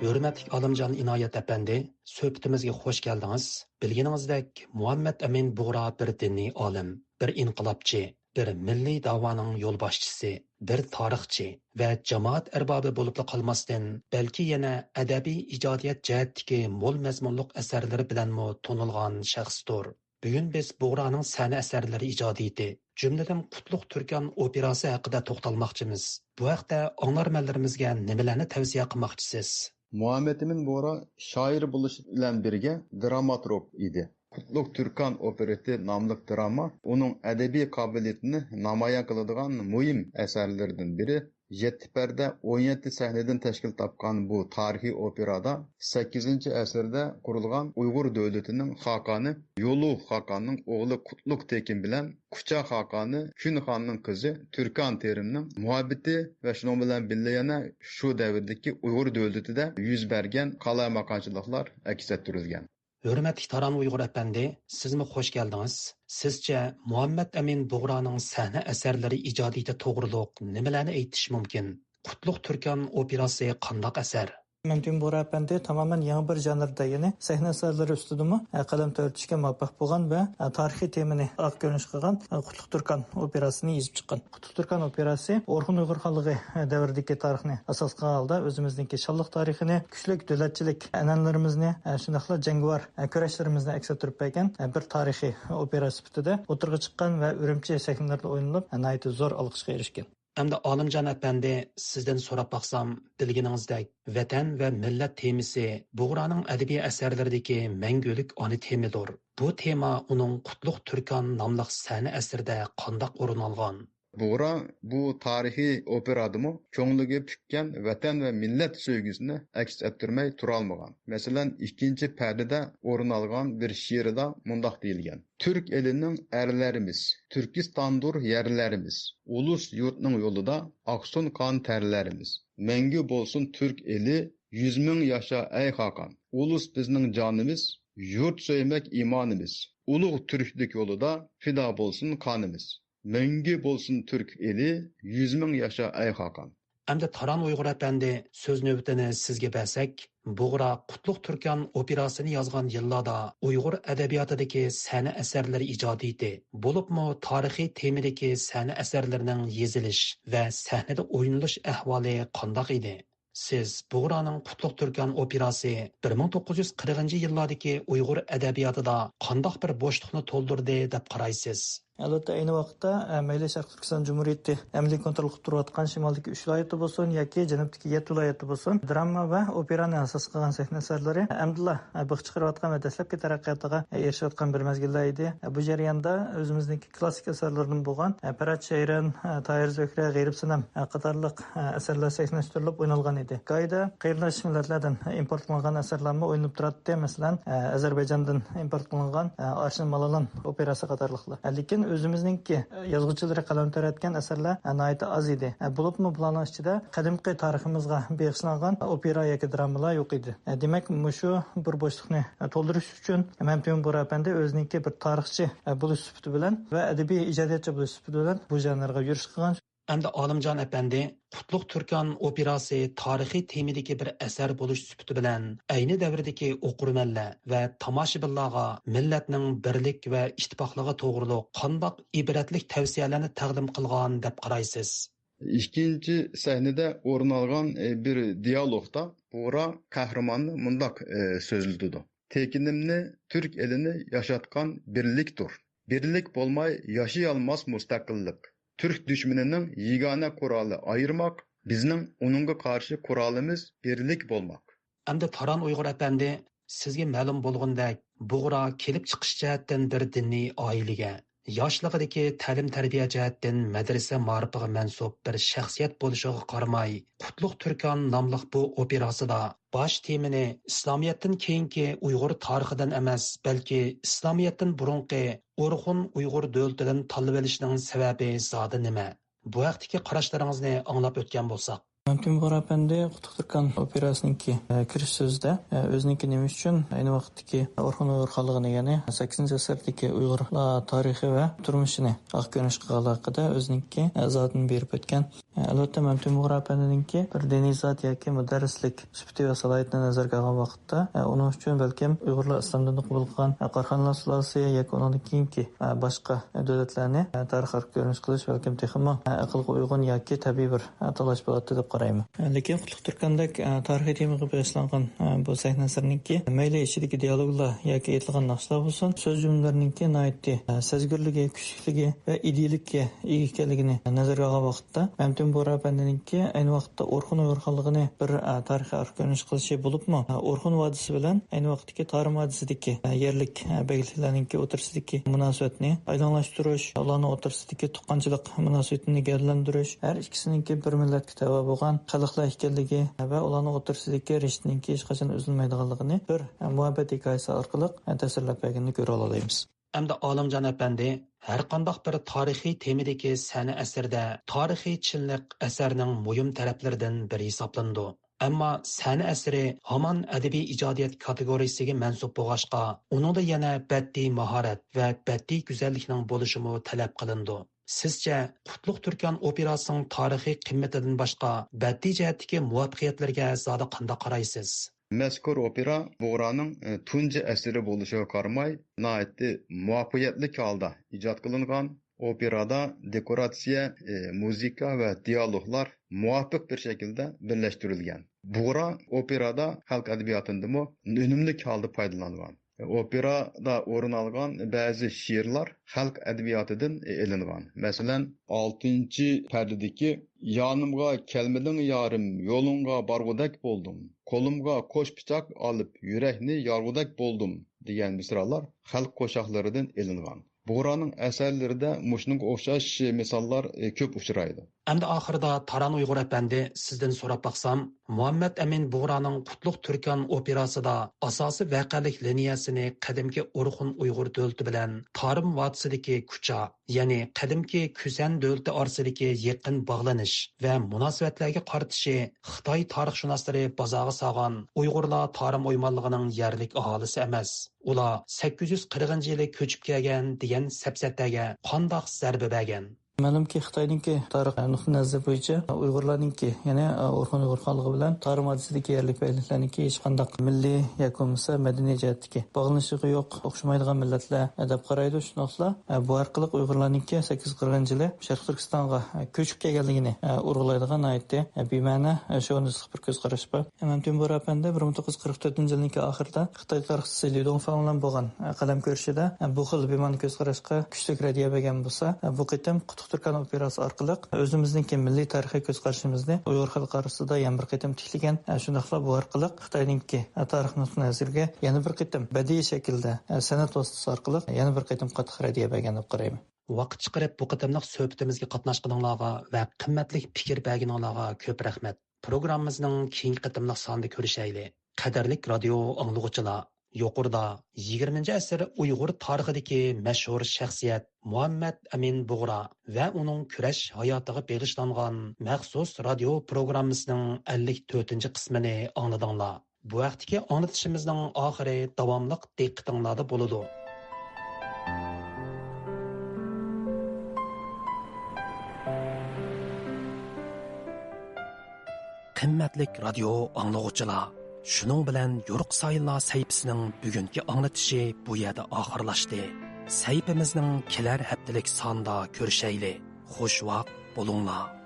ھۆرمەتلىك ئالىمجان ئىنايەت ئەپەندى، سۆھبىتىمىزگە خۇش كەلدىڭىز. بىلگىنىڭىزدەك، مۇھەممەد ئەمىن بۇغرا بىر دىنىي ئالىم، بىر ئىنقىلابچى، بىر مىللىي داۋانىڭ يولباشچىسى، بىر تارىخچى ۋە جامائەت ئەربابى بولۇپلا قالماستىن، بەلكى يەنە ئەدەبىي ئىجادىيەت جەھەتتىكى مول مەزمۇنلۇق ئەسەرلىرى بىلەنمۇ تونۇلغان شەخستۇر. بۈگۈن بىز بۇغرانىڭ سەھنە ئەسەرلىرى ئىجادىيىتى، جۈملىدىن قۇتلۇق تۈركان ئوپېراسى ھەققىدە توختالماقچىمىز. بۇ ھەقتە ئاڭلارمەنلىرىمىزگە نېمىلەرنى تەۋسىيە قىلماقچىسىز؟ مۇھەممەد ئىمىن بۇغرا شائىر بولۇش بىلەن بىرگە دراماتورگ ئىدى. قۇتلۇق تۈركان ئوپېرىتى ناملىق دىراما ئۇنىڭ ئەدەبىي قابىلىيىتىنى نامايان قىلىدىغان مۇھىم ئەسەرلىرىدىن بىرى يەتتە پەردە، ئون يەتتە سەھنىدىن تەشكىل تاپقان بۇ تارىخىي ئوپېرادا سەككىزىنچى ئەسىردە قۇرۇلغان ئۇيغۇر دۆلىتىنىڭ خاقانى يولۇ خاقاننىڭ ئوغلى قۇتلۇق تېكىن بىلەن كۇچا خاقانى كۈن خاننىڭ قىزى تۈركان تېرىمنىڭ مۇھەببىتى ۋە شۇنىڭ بىلەن بىللە يەنە شۇ دەۋردىكى ئۇيغۇر دۆلىتىدە يۈز بەرگەن قالايمىقانچىلىقلار ئەكس ئەتتۈرۈلگەن. ھۆرمەتلىك تاران ئۇيغۇر ئەپەندى، سىزمۇ خوش كەلدىڭىز. سىزچە مۇھەممەد ئەمىن بۇغرانىڭ سەھنە ئەسەرلىرى ئىجادىيىتى توغرۇلۇق نېمىلەرنى ئېيتىش مۇمكىن؟ قۇتلۇق تۈركان ئوپېراسى قانداق ئەسەر؟ مەمتىمىن بۇغرا ئەپەندى تامامەن يېڭى بىر ژانىردا، يەنى سەھنە ئەسەرلىرى ئۈستىدىمۇ، ئە، قەلەم تەۋرىتىشكە مۇۋەپپەق بولغان ۋە، ئە، تارىخىي تېمىنى ئارقا كۆرۈنۈش قىلغان، ئە، قۇتلۇق تۈركان ئوپېراسىنى يېزىپ چىققان. قۇتلۇق تۈركان ئوپېراسى ئورخۇن ئۇيغۇر خانلىقى، ئە، دەۋرىدىكى تارىخنى ئاساس قىلغان ھالدا ئۆزىمىزنىڭكى شانلىق تارىخىنى، كۈچلۈك دۆلەتچىلىك ئەنئەنىلىرىمىزنى، ئە، شۇنداقلا جەڭگىۋار، ئە، كۈرەشلىرىمىزنى ئەكس ئەتتۈرۈپ بەرگەن، ئە، بىر تارىخىي ئوپېرا سۈپىتىدە ئوتتۇرىغا چىققان ۋە ئۈرۈمچى سەھنىلىرىدە ئوينىلىپ، ئە، ناھايىتى زور ئالقىشقا ئېرىشكەن. ئەمدى ئالىمجان ئەپەندى، سىزدىن سوراپ باقسام، بىلگىنىڭىزدەك، ۋەتەن ۋە مىللەت تېمىسى بۇغرانىڭ ئەدەبىي ئەسەرلىرىدىكى مەڭگۈلۈك ئانا تېمىدۇر. بۇ تېما ئۇنىڭ قۇتلۇق تۈركان ناملىق سەھنە ئەسىرىدە قانداق ئورۇن ئالغان؟ بۇغرا بۇ تارىخىي ئوپېرادىمۇ كۆڭلىگە پۈككەن ۋەتەن ۋە مىللەت سۆيگۈسىنى ئەكس ئەتتۈرمەي تۇرالمىغان. مەسىلەن، ئىككىنچى پەردىدە ئورۇن ئالغان بىر شېئىرىدا مۇنداق دېيىلگەن: تۈرك ئېلىنىڭ ئەرلىرىمىز، تۈركىستاندۇر يەرلىرىمىز، ئۇلۇس يۇرتنىڭ يولىدا ئاقسۇن قان تەرلىرىمىز. مەڭگۈ بولسۇن تۈرك ئېلى، يۈز مىڭ ياشا ئەي خاقان. ئۇلۇس بىزنىڭ جانىمىز، يۇرت سۆيمەك ئىمانىمىز. ئۇلۇغ تۈركلۈك يولىدا پىدا بولسۇن قانىمىز. مەڭگۈ بولسۇن تۈرك ئېلى، يۈز مىڭ ياشا ئەي خاقان. ئەمدى تاران ئۇيغۇر ئەپەندى، سۆز نۆۋىتىنى سىزگە بەرسەك، بۇغرا قۇتلۇق تۈركان ئوپېراسىنى يازغان يىللاردا ئۇيغۇر ئەدەبىياتىدىكى سەھنە ئەسەرلىرى ئىجادىيىتى، بولۇپمۇ تارىخىي تېمىدىكى سەھنە ئەسەرلىرىنىڭ يېزىلىش ۋە سەھنىدە ئوينىلىش ئەھۋالى قانداق ئىدى؟ سىز بۇغرانىڭ قۇتلۇق تۈركان ئوپېراسى بىر مىڭ توققۇز يۈز قىرىقىنچى يىللاردىكى ئۇيغۇر ئەدەبىياتىدا قانداق بىر بوشلۇقنى تولدۇردى دەپ قارايسىز؟ ئەلۋەتتە، ئەينى ۋاقىتتا، ئە، مەيلى شەرقىي تۈركىستان جۇمھۇرىيىتى ئەمەلىي كونترول قىلىپ تۇرۇۋاتقان شىمالدىكى ئۈچ ۋىلايەتتە بولسۇن ياكى جەنۇبتىكى يەتتە ۋىلايەتتە بولسۇن، دراما ۋە ئوپېرانى ئاساس قىلغان سەھنە ئەسەرلىرى ئەمدىلا، ئە، بىخ چىقىرىۋاتقان ۋە دەسلەپكى تەرەققىياتىغا، ئە، ئېرىشىۋاتقان بىر مەزگىللەر ئىدى. ئە، بۇ جەرياندا ئۆزىمىزنىڭكى كلاسسىك ئەسەرلىرىدىن بولغان، ئە، پەرھات شەيران، ئە، تاھىر زۆھرە، غېرىب سەنەم، ئە، قاتارلىق، ئە، ئەسەرلەر سەھنىلەشتۈرۈلۈپ ئوينالغان ئىدى. گاھىدا قېرىنداش مىللەتلەردىن ئىمپورت قىلىنغان ئەسەرلەرمۇ ئوينىلىپ تۇراتتى. مەسىلەن، ئە، ئەزەربەيجاندىن ئىمپورت قىلىنغان، ئە، ئارشىن مالالان ئوپېراسى قاتارلىقلار. ئە، لېكىن ئۆزىمىزنىڭكى، ئە، يازغۇچىلىرى قەلەم تەۋرەتكەن ئەسەرلەر، ئە، ناھايىتى ئاز ئىدى. ئە، بولۇپمۇ بۇلارنىڭ ئىچىدە قەدىمكى تارىخىمىزغا بېغىشلانغان ئوپېرا ياكى درامىلار يوق ئىدى. ئە، دېمەك، مۇشۇ بىر بوشلۇقنى، ئە، تولدۇرۇش ئۈچۈن مەمتىمىن بۇغرا ئەپەندى ئۆزىنىڭكى بىر تارىخچى، ئە، بولۇش سۈپىتى بىلەن ۋە ئەدەبىي ئىجادىيەتچى بولۇش سۈپىتى بىلەن بۇ ژانىرغا يۈرۈش قىلغان. ئەمدى ئالىمجان ئەپەندى، قۇتلۇق تۈركان ئوپېراسى تارىخىي تېمىدىكى بىر ئەسەر بولۇش سۈپىتى بىلەن، ئەينى دەۋردىكى ئوقۇرمەنلەر ۋە تاماشىبىنلارغا مىللەتنىڭ بىرلىك ۋە ئىتتىپاقلىقى توغرۇلۇق قانداق ئىبرەتلىك تەۋسىيەلەرنى تەقدىم قىلغان دەپ قارايسىز؟ ئىككىنچى سەھنىدە ئورۇن ئالغان، ئە، بىر دىيالوگتا بۇغرا قەھرىماننى مۇنداق، ئە، سۆزلىتىدۇ: تېكىنىمنى تۈرك ئېلىنى ياشاتقان بىرلىكتۇر. بىرلىك بولماي ياشىيالماس مۇستەقىللىق. تۈرك دۈشمىنىنىڭ يېگانە قورالى ئايرىماق، بىزنىڭ ئۇنىڭغا قارشى قورالىمىز بىرلىك بولماق. ئەمدى تاران ئۇيغۇر ئەپەندى، سىزگە مەلۇم بولغىنىدەك، بۇغرا كېلىپ چىقىش جەھەتتىن بىر دىنىي ئائىلىگە، ياشلىقىدىكى تەلىم-تەربىيە جەھەتتىن مەدرىسە مائارىپىغا مەنسۇپ بىر شەخسىيەت بولۇشىغا قارىماي، قۇتلۇق تۈركان ناملىق بۇ ئوپېراسىدا باش تېمىنى ئىسلامىيەتتىن كېيىنكى ئۇيغۇر تارىخىدىن ئەمەس، بەلكى ئىسلامىيەتتىن بۇرۇنقى ئورخۇن ئۇيغۇر دۆلىتىدىن تاللىۋېلىشنىڭ سەۋەبى زادى نېمە؟ بۇ ھەقتىكى قاراشلىرىڭىزنى ئاڭلاپ ئۆتكەن بولساق. مەمتىمىن بۇغرا ئەپەندى قۇتلۇق تۈركان ئوپېراسىنىڭكى، ئە، كىرىش سۆزىدە، ئە، ئۆزىنىڭكى نېمە ئۈچۈن ئەينى ۋاقىتتىكى ئورخۇن ئۇيغۇر خانلىقىنى، يەنى سەككىزىنچى ئەسىردىكى ئۇيغۇرلار تارىخى ۋە تۇرمۇشىنى ئارقا كۆرۈنۈش قىلغانلىقى ھەققىدە ئۆزىنىڭكى، ئە، ئىزاھاتىنى بېرىپ ئۆتكەن. ئە، ئەلۋەتتە، مەمتىمىن بۇغرا ئەپەندىنىڭكى بىر دىنىي زات ياكى مۇدەررىسلىك سۈپىتى ۋە سالاھىيىتىنى نەزەرگە ئالغان ۋاقىتتا، ئە، ئۇنىڭ ئۈچۈن بەلكىم ئۇيغۇرلار ئىسلام دىنىنى قوبۇل قىلغان، ئە، قاراخانىيلار سۇلالىسى ياكى ئۇنىڭدىن كېيىنكى، ئە، باشقا دۆلەتلەرنى، ئە، تارىخ ئارقا كۆرۈنۈش قىلىش بەلكىم تېخىمۇ، ئە، ئەقىلگە ئۇيغۇن ياكى تەبىئىي بىر، ئە، تاللاش بولاتتى دەپ قارايمەن. ئە، لېكىن قۇتلۇق تۈركاندەك، ئە، تارىخىي تېمىغا بېغىشلانغان، ئە، بۇ سەھنە ئەسىرىنىڭكى مەيلى ئىچىدىكى دىيالوگلار ياكى ئېيتىلغان ناخشىلار بولسۇن، سۆز جۈملىلىرىنىڭكى ناھايىتى، ئە، سەزگۈرلۈكى، كۈچلۈكلۈكى ۋە ئىدىيىلىككە ئىگە ئىكەنلىكىنى نەزەرگە ئالغان ۋاقىتتا، مەمتىمىن ئەمىن بۇغرا ئەپەندىنىڭكى ئەينى ۋاقىتتا ئورخۇن ئۇيغۇر خانلىقىنى بىر، ئە، تارىخىي ئارقا كۆرۈنۈش قىلىشى بولۇپمۇ، ئە، ئورخۇن ۋادىسى بىلەن ئەينى ۋاقىتتىكى تارىم ۋادىسىدىكى، ئە، يەرلىك، ئە، بەگلىكلەرنىڭكى ئوتتۇرىسىدىكى مۇناسىۋەتنى ئايدىڭلاشتۇرۇش، ئۇلارنىڭ ئوتتۇرىسىدىكى تۇغقانچىلىق مۇناسىۋىتىنى گەۋدىلەندۈرۈش، ھەر ئىككىسىنىڭكى بىر مىللەتكە تەۋە بولغان خەلقلەر ئىكەنلىكى ۋە ئۇلارنىڭ ئوتتۇرىسىدىكى رىشتىنىڭكى ھېچقاچان ئۈزۈلمەيدىغانلىقىنى بىر، ئە، مۇھەببەت ھېكايىسى ئارقىلىق، ئە، تەسۋىرلەپ بەرگىنىنى كۆرۈۋالالايمىز. ئەمدى ئالىمجان ئەپەندى ھەرقانداق بىر تارىخىي تېمىدىكى سەھنە ئەسىرىدە تارىخىي چىنلىق ئەسەرنىڭ مۇھىم تەرەپلىرىدىن بىرى ھېسابلىنىدۇ. ئەمما سەھنە ئەسىرى ھامان ئەدەبىي ئىجادىيەت كاتېگورىيىسىگە مەنسۇپ بولغاچقا، ئۇنىڭدا يەنە بەدىئىي ماھارەت ۋە بەدىئىي گۈزەللىكنىڭ بولۇشىمۇ تەلەپ قىلىنىدۇ. سىزچە، قۇتلۇق تۈركان ئوپېراسىنىڭ تارىخىي قىممىتىدىن باشقا، بەدىئىي جەھەتتىكى مۇۋەپپەقىيەتلىرىگە زادى قانداق قارايسىز؟ مەزكۇر ئوپېرا بۇغرانىڭ، ئى، تۇنجى ئەسىرى بولۇشىغا قارىماي، ناھايىتى مۇۋەپپەقىيەتلىك ھالدا ئىجاد قىلىنغان. ئوپېرادا دېكوراتسىيە، ئى، مۇزىكا ۋە دىيالوگلار مۇۋاپىق بىر شەكىلدە بىرلەشتۈرۈلگەن. بۇغرا ئوپېرادا خەلق ئەدەبىياتىدىمۇ ئۈنۈملۈك ھالدا پايدىلانغان. ئوپېرادا ئورۇن ئالغان بەزى شېئىرلار خەلق ئەدەبىياتىدىن ئېلىنغان. مەسىلەن، ئالتىنچى پەردىدىكى «يانىمغا كەلمىدىڭ يارىم، يولۇڭغا بارغۇدەك بولدۇم. قولۇمغا قوش پىچاق ئالىپ، يۈرەكنى يارغۇدەك بولدۇم» دېگەن مىسرالار خەلق قوشاقلىرىدىن ئېلىنغان. بۇغرانىڭ ئەسەرلىرىدە مۇشۇنىڭغا ئوخشاش مىساللار، ئى، كۆپ ئۇچرايدۇ. ئەمدى ئاخىرىدا تاران ئۇيغۇر ئەپەندى، سىزدىن سوراپ باقسام، مۇھەممەد ئەمىن بۇغرانىڭ قۇتلۇق تۈركان ئوپېراسىدا ئاساسىي ۋەقەلىك لىنىيەسىنى قەدىمكى ئورخۇن ئۇيغۇر دۆلىتى بىلەن تارىم ۋادىسىدىكى كۇچا، يەنى قەدىمكى كۈسەن دۆلىتى ئارىسىدىكى يېقىن باغلىنىش ۋە مۇناسىۋەتلەرگە قارىتىشى خىتاي تارىخشۇناسلىرى بازارغا سالغان «ئۇيغۇرلار تارىم ئويمانلىقىنىڭ يەرلىك ئاھالىسى ئەمەس، ئۇلار سەككىز يۈز قىرىقىنچى يىلى كۆچۈپ كەلگەن» دېگەن سەپسەتەگە قانداق زەربە بەرگەن؟ مەلۇمكى، خىتاينىڭكى تارىخ نۇقتىئىنەزىرى بويىچە ئۇيغۇرلارنىڭكى، يەنى ئورخۇن ئۇيغۇر خانلىقى بىلەن تارىم ۋادىسىدىكى يەرلىك بەگلىكلەرنىڭكى ھېچقانداق مىللىي ياكى بولمىسا مەدەنىي جەھەتتىكى باغلىنىشىغى يوق، ئوخشىمايدىغان مىللەتلەر دەپ قارايدۇ. شۇنداقلا بۇ ئارقىلىق ئۇيغۇرلارنىڭكى سەككىز يۈز قىرىقىنچى يىلى شەرقىي تۈركىستانغا كۆچۈپ كەلگەنلىكىنى ئۇرغۇلايدىغان ناھايىتى بىمەنە، شوۋىنىستلىق بىر كۆز قاراش بار. ئىمام تېمۇر ئەپەندى بىر مىڭ توققۇز يۈز قىرىق تۆتىنچى يىلنىڭكى ئاخىرىدا خىتاي تارىخچىسى لى دۇڭفېڭ بىلەن بولغان، ئە، قەلەم كۆرۈشىدە، ئە، بۇ خىل بىمەنە كۆز قاراشقا كۈچلۈك رەددىيە بەرگەن بولسا، ئە، بۇ قېتىم قۇتلۇق تۈركان ئوپېراسى ئارقىلىق ئۆزىمىزنىڭكى مىللىي تارىخىي كۆز قارىشىمىزنى ئۇيغۇر خەلقى ئارىسىدا يەنە بىر قېتىم تىكلىگەن، ئە، شۇنداقلا بۇ ئارقىلىق خىتاينىڭكى، ئە، تارىخ نۇقتىئىنەزىرىگە يەنە بىر قېتىم بەدىئىي شەكىلدە، ئە، سەنئەت ۋاسىتىسى ئارقىلىق يەنە بىر قېتىم قاتتىق رەددىيە بەرگەن دەپ قارايمەن. ۋاقىت چىقىرىپ بۇ قېتىملىق سۆھبىتىمىزگە قاتناشقىنىڭلارغا ۋە قىممەتلىك پىكىر بەرگىنىڭلارغا كۆپ رەھمەت. پروگراممىمىزنىڭ كېيىنكى قېتىملىق سانىدا كۆرۈشەيلى. قەدىرلىك رادىيو ئاڭلىغۇچىلار، يۇقىرىدا يىگىرمىنچى ئەسىر ئۇيغۇر تارىخىدىكى مەشھۇر شەخسىيەت مۇھەممەد ئەمىن بۇغرا ۋە ئۇنىڭ كۈرەش ھاياتىغا بېغىشلانغان مەخسۇس رادىيو پروگراممىسىنىڭ ئەللىك تۆتىنچى قىسمىنى ئاڭلىدىڭلار. بۇ ھەقتىكى ئاڭلىتىشىمىزنىڭ ئاخىرى داۋاملىق دىققىتىڭلاردا بولىدۇ. قىممەتلىك رادىيو ئاڭلىغۇچىلار، شۇنىڭ بىلەن يورۇق سايىنلار سەھىپىسىنىڭ بۈگۈنكى ئاڭلىتىشى بۇ يەردە ئاخىرلاشتى. سەھىپىمىزنىڭ كېلەر ھەپتىلىك سانىدا كۆرۈشەيلى. خۇشۋاق بولۇڭلار.